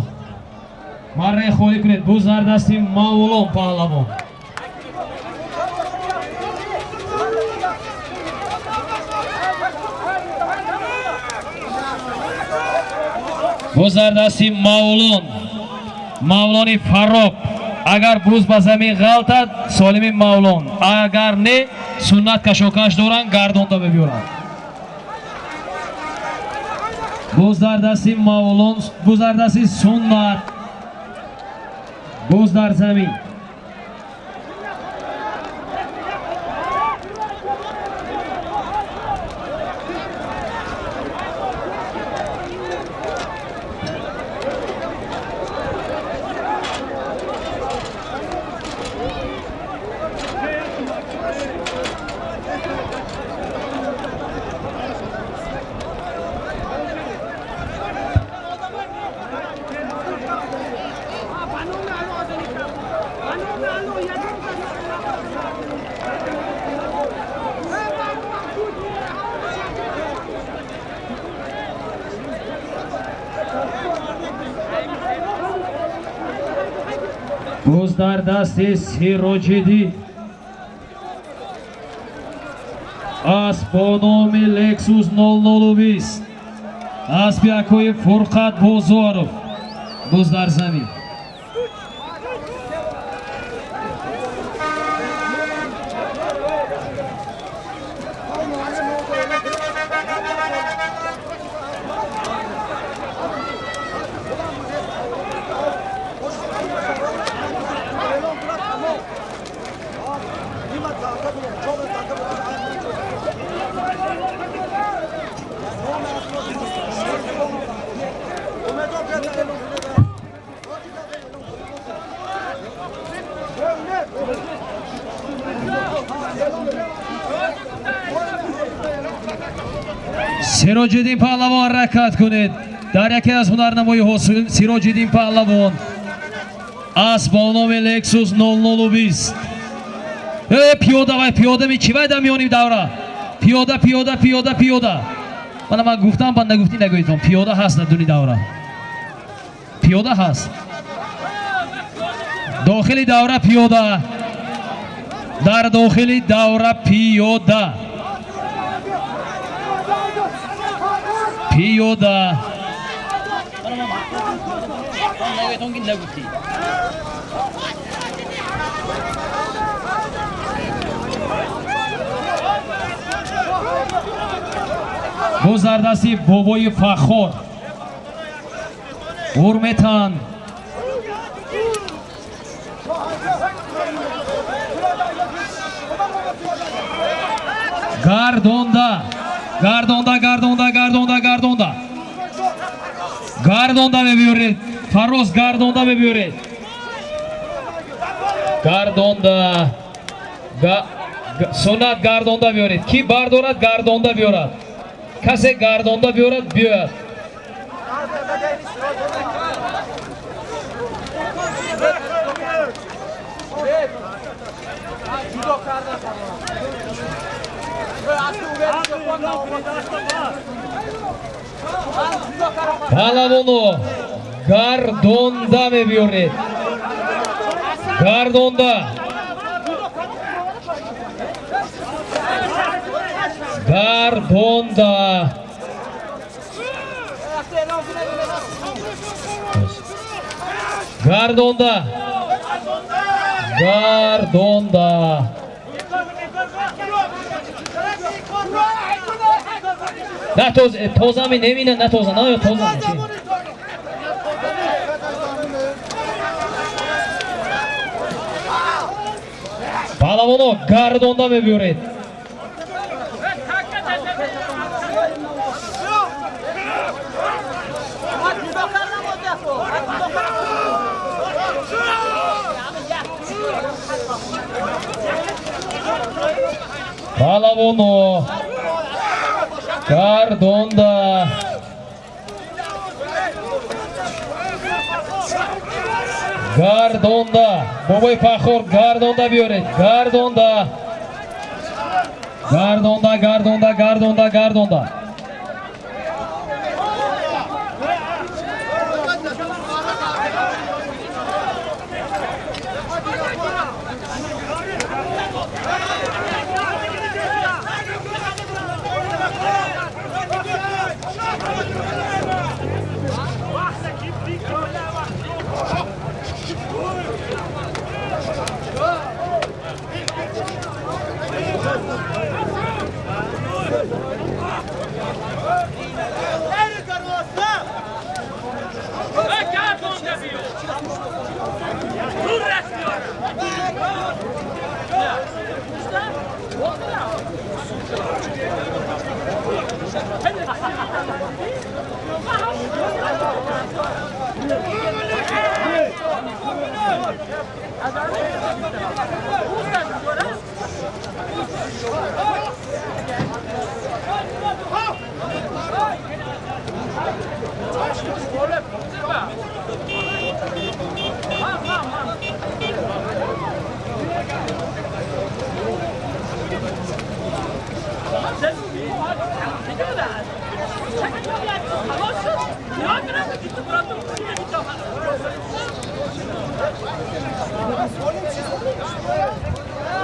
марраи холӣ кунед. Буз дар дасти Мавлон паҳлавон. Буз дар дасти Мавлон, Мавлони Фарроб. Агар буз ба замин ғалтад, солими Мавлон, агар не, суннат кашокаш доранд, гардонда мебиёранд. Буз дар дасти Мавлон, буз дар дасти суннат, буз дар замин. Буз дар дасти Сироҷиддин, асп бо номи Лексус 0020, аспи акои Фурқат Бозоров. Буз дар замин. Сироҷиддин паҳлавон ҳаракат кунед. Дар яке аз ҳунарнамоиҳо Сироҷиддин паҳлавон, асп бо номи Лексус 0020. Пиёда вай, пиёда ми чӣ вай дар миёни давра? Пиёда, пиёда, пиёда, пиёда. Мана ман гуфтам, ба нагуфтӣ нагӯедтон. Пиёда ҳаст дар дуни давра. Пиёда ҳаст. Дохили давра пиёда. Дар дохили давра пиёда. Пиёда. Боз дар дасти бобои Фаххор. Урметан. Гардонда, гардонда, гардонда, гардонда, гардонда, гардонда мебиёред. Фароз, гардонда мебиёред, гардонда. Суннат, гардонда биёред. Ки бардорад, гардонда биёрад. Касе гардонда биёрад, биёяд. Палавоно, гардонда мебиёред, гардонда, гардонда. Гардонда, гардонда. На тозами немина, на тоза, на тоза. Палавоно, гардонда мебиёред. Палавоно, гардонда. Гардонда. Бобои Фахор, гардонда биёред, гардонда, гардонда, гардонда, гардонда, гардонда.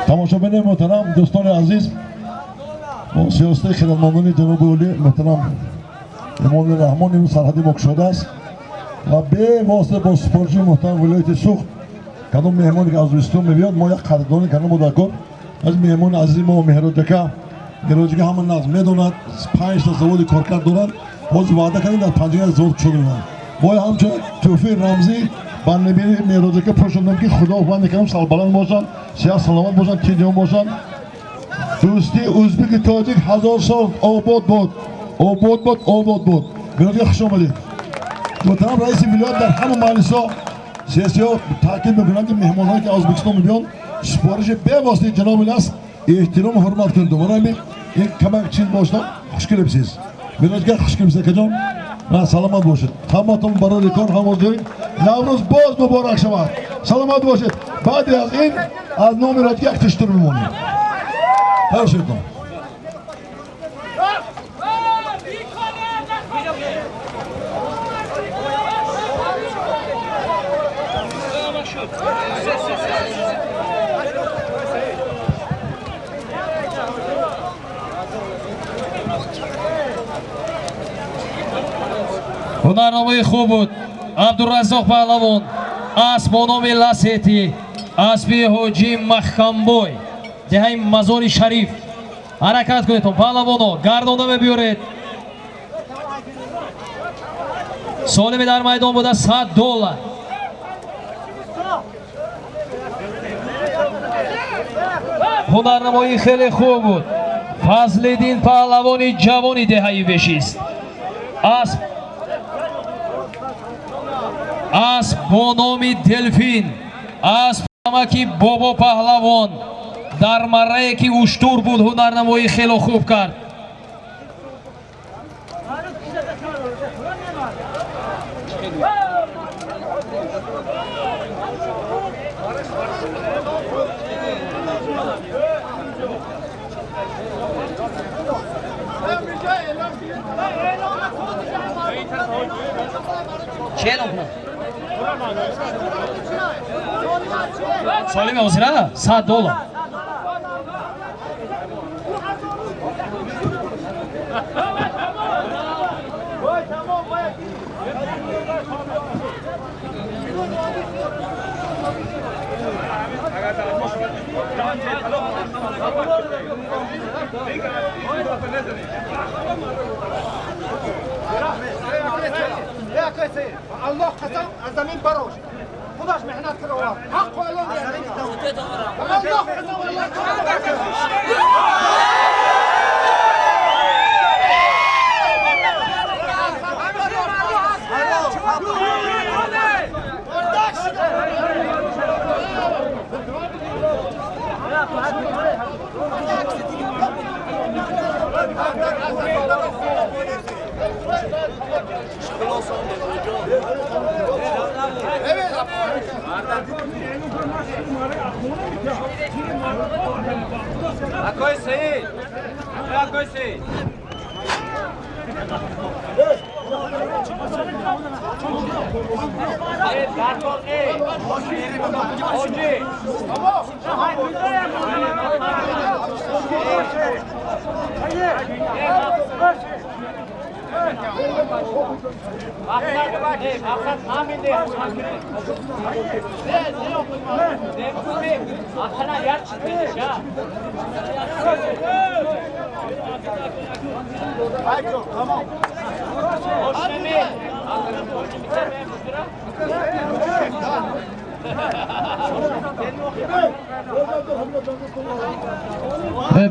Тамошобинони муҳтарам, дӯстони азиз, бо сиёсати хирадмандони ҷаноби олӣ муҳтарам Эмомали Раҳмон имрӯз сарҳади мо кушодааст ва бевосита бо супориши муҳтарам вилояти Суғд, кадом меҳмоне ки аз Ӯзбекистон мебиёд, мо як қадрдонӣ кардем. Дар кор аз меҳмони азизи мо Меҳроҷака, Меҳроҷака ҳама нағз медонад, 5 та заводи коркард доранд. Ҳозир ваъда кардем, дар панҷоя завод кушода мемонад. Мо ҳамчун тӯҳфаи рамзӣ ба набири Меҳроҷака пӯшондем, ки Худо мекардам, сарбаланд бошанд, сиҳат саломат бошанд, тинҷон бошанд. Дӯстии ӯзбеки тоҷик ҳазор сол обод бод, обод бод, обод бод. Меҳроҷака, хуш омадед. Муҳтарам раиси вилоят дар ҳама маҷлисҳо, сессиҳо таъкид мекунанд, ки меҳмонҳое ки аз Ӯзбекистон мебиёнд, супориши бевоситаи ҷаноби аст, эҳтирому ҳурмат кунед. Барои ҳамин ин камак чиз бошад. Хуш келибсиз, Меҳроҷака, хуш келибсиз, акаҷон, саломат бошед. Ҳаматон барои кор ҳамоз. Наврӯз боз муборак шавад, саломат бошед. Баъди аз ин аз номи роҷ як тиштур мемонем. Ҳар Ҳунарнамои хуб буд Абдураззоқ Паҳлавон. Асп бо номи Ласети, аспи Ҳоҷи Маҳкамбой, деҳаи Мазори Шариф. Ҳаракат кунедтон, паҳлавоно, гардонда мебиёред. Солими дар майдон буда 100 доллар. Ҳунарнамоӣ хеле хуб буд. Фазлиддин паҳлавони ҷавони деҳаи Вешист. Асп бо номи Делфин, асп амаки Бобо паҳлавон дар маррае ки уштур буд ҳунарнамоӣ хело хуб кард. Чӣ эълон кунам? Солими ҳозира $100. الله قسم از زمین براش خودش محنت کرد حق و اعلام الله قسم الله. Акой Саид! Акой Саид!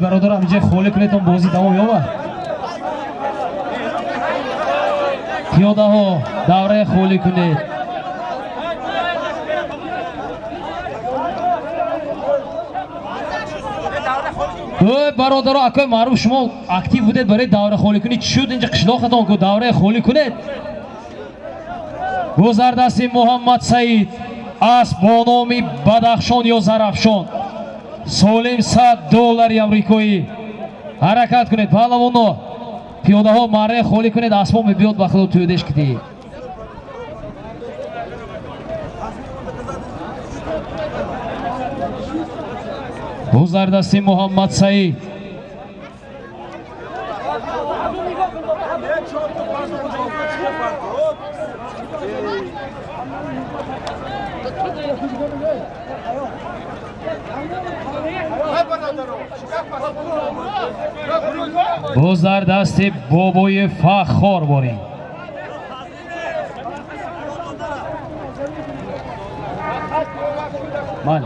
Бародарам, инҷа холӣ кунедтон, бозӣ тамом ёбад. Пиёдаҳо давраи холӣ кунед. Ой бародаро, акои маъруф, шумо актив будед барои давра холӣ кунӣ. Чӣ шуд инҷа қишлоқатон ку давраи холӣ кунед? Гузардасти Муҳаммад Саид, асп бо номи Бадахшон ё Зарафшон, солим $100 амрикоӣ. Ҳаракат кунед паҳлавоно, пиёдаҳо марраи холӣ кунед, асбо мебиёд ба худо тӯдеш кидӣ. Гузардасти Муҳаммад Саид. Боз дар дасти бобои Фаххор борем. Ман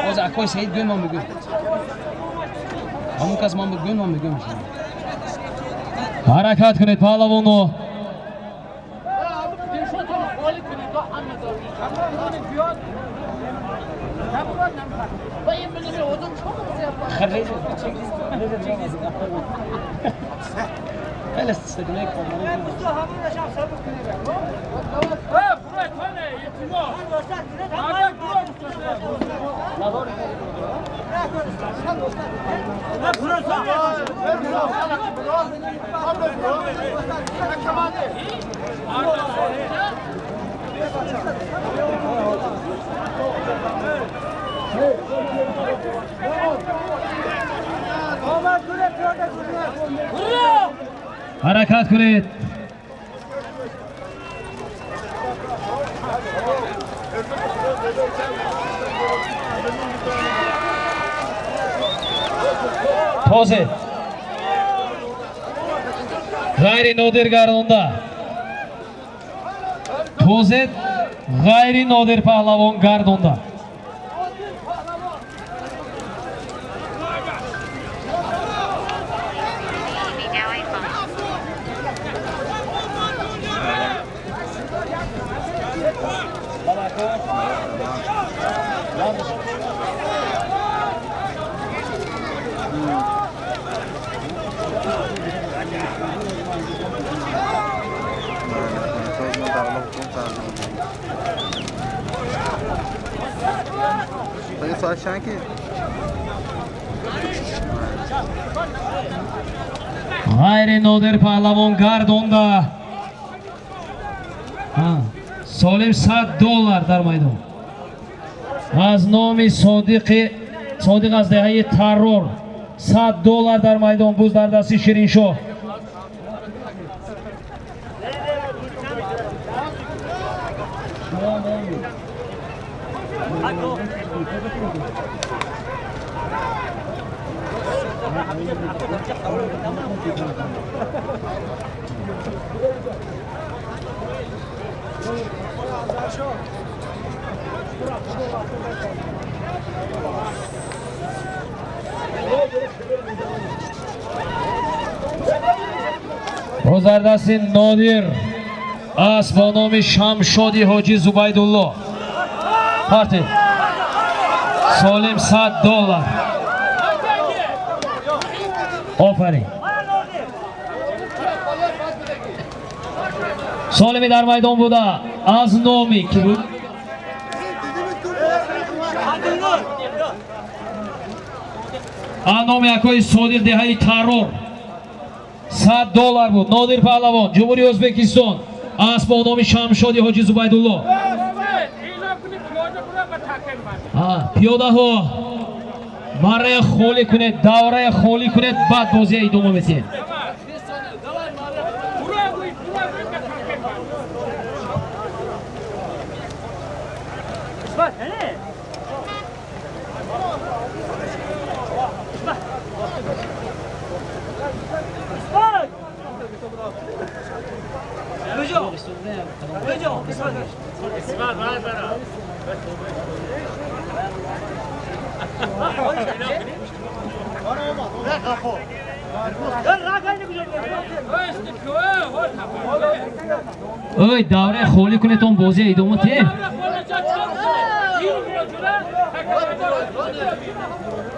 боз акои Саид гӯй, ман бигӯ. Ҳамон кас ман бигӯ, ман бигӯ. Ҳаракат кунед паҳлавоно. Ҳаракат кунед. Тозед ғайри нодир гардонда. Тозед ғайри нодир паҳлавон гардонда. Ғайри нодир паҳлавон гардонда. Солим $100 дар майдон. Аз номи Содиқ аз деҳаи Таррор $100 дар майдон. Буз дар дасти Шириншоҳ. Боз дар дасти Нодир аст бо номи Шамшоди Ҳоҷи Зубайдулло. Парти Солим $100. Офарин. Солими дар майдон буда аз номи ки буд? Аз номи акои Содиқ деҳаи Таррор $100 буд. Нодир паҳлавон Ҷумҳурии Ӯзбекистон аст бо номи Шамшоди Ҳоҷи Зубайдулло. Пиёдаҳо марая холӣ кунед, даврая холӣ кунед, баъд бозия идома медиҳед. Ой, давраи холӣ кунед, он бозия идома диҳем.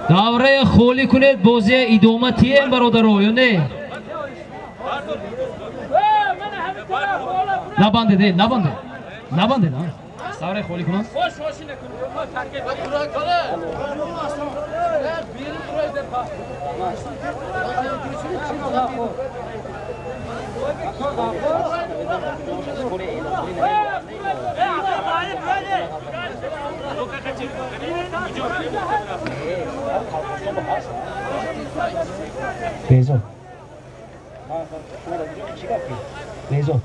Давраи холӣ кунед, бозия идома диҳем, бародаро, ё не? Набандед, набандед. Набандед, давраи холӣ кунам. Безо. Безо.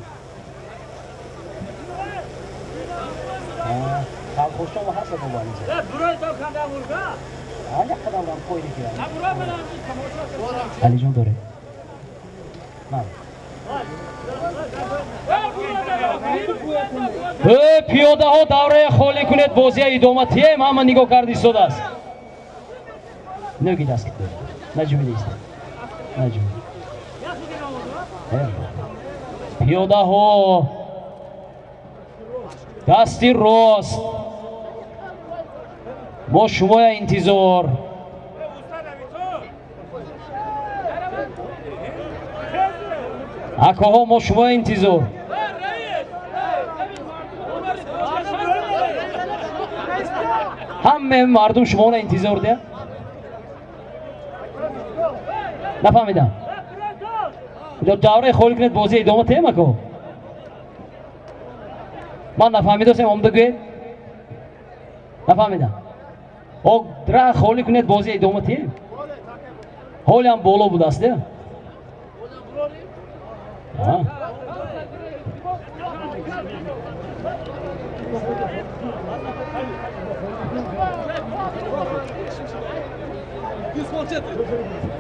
Алиҷон доред. Пиёдаҳо давраи холӣ кунед, бозия идома диҳем. Ҳама нигоҳ карда истодааст. Нӯги даст кунед. Наҷумида истед. Наҷумида. Пиёдаҳо дасти рост. Мо шумоя интизор. Акоҳо, мо шумоя интизор. Ҳамаи мардум шуморо интизор дия. Нафаҳмидам. Давраи холӣ кунед, бозия идома диҳем, ако. Ман нафаҳмидосем, омда гӯед. Нафаҳмидам. Ра холӣ кунед, бозия идома диҳем. Ҳолиам боло будааст, дия.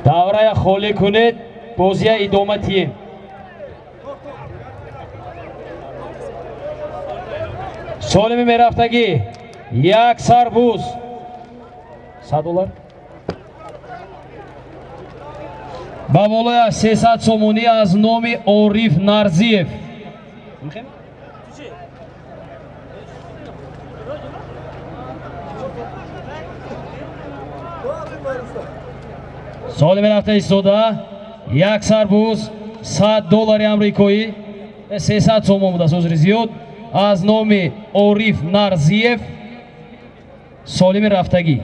Даврая холӣ кунед, бозия идома тием. Солими мерафтагӣ як сарбуз $100 ба болоя 300 сомонӣ аз номи Ориф Нарзиев. Соли мерафта истода як сарбуз $100 амрикоӣ 300 сомон будааст, узри зиёд, аз номи Ориф Нарзиев. Солими рафтагӣ.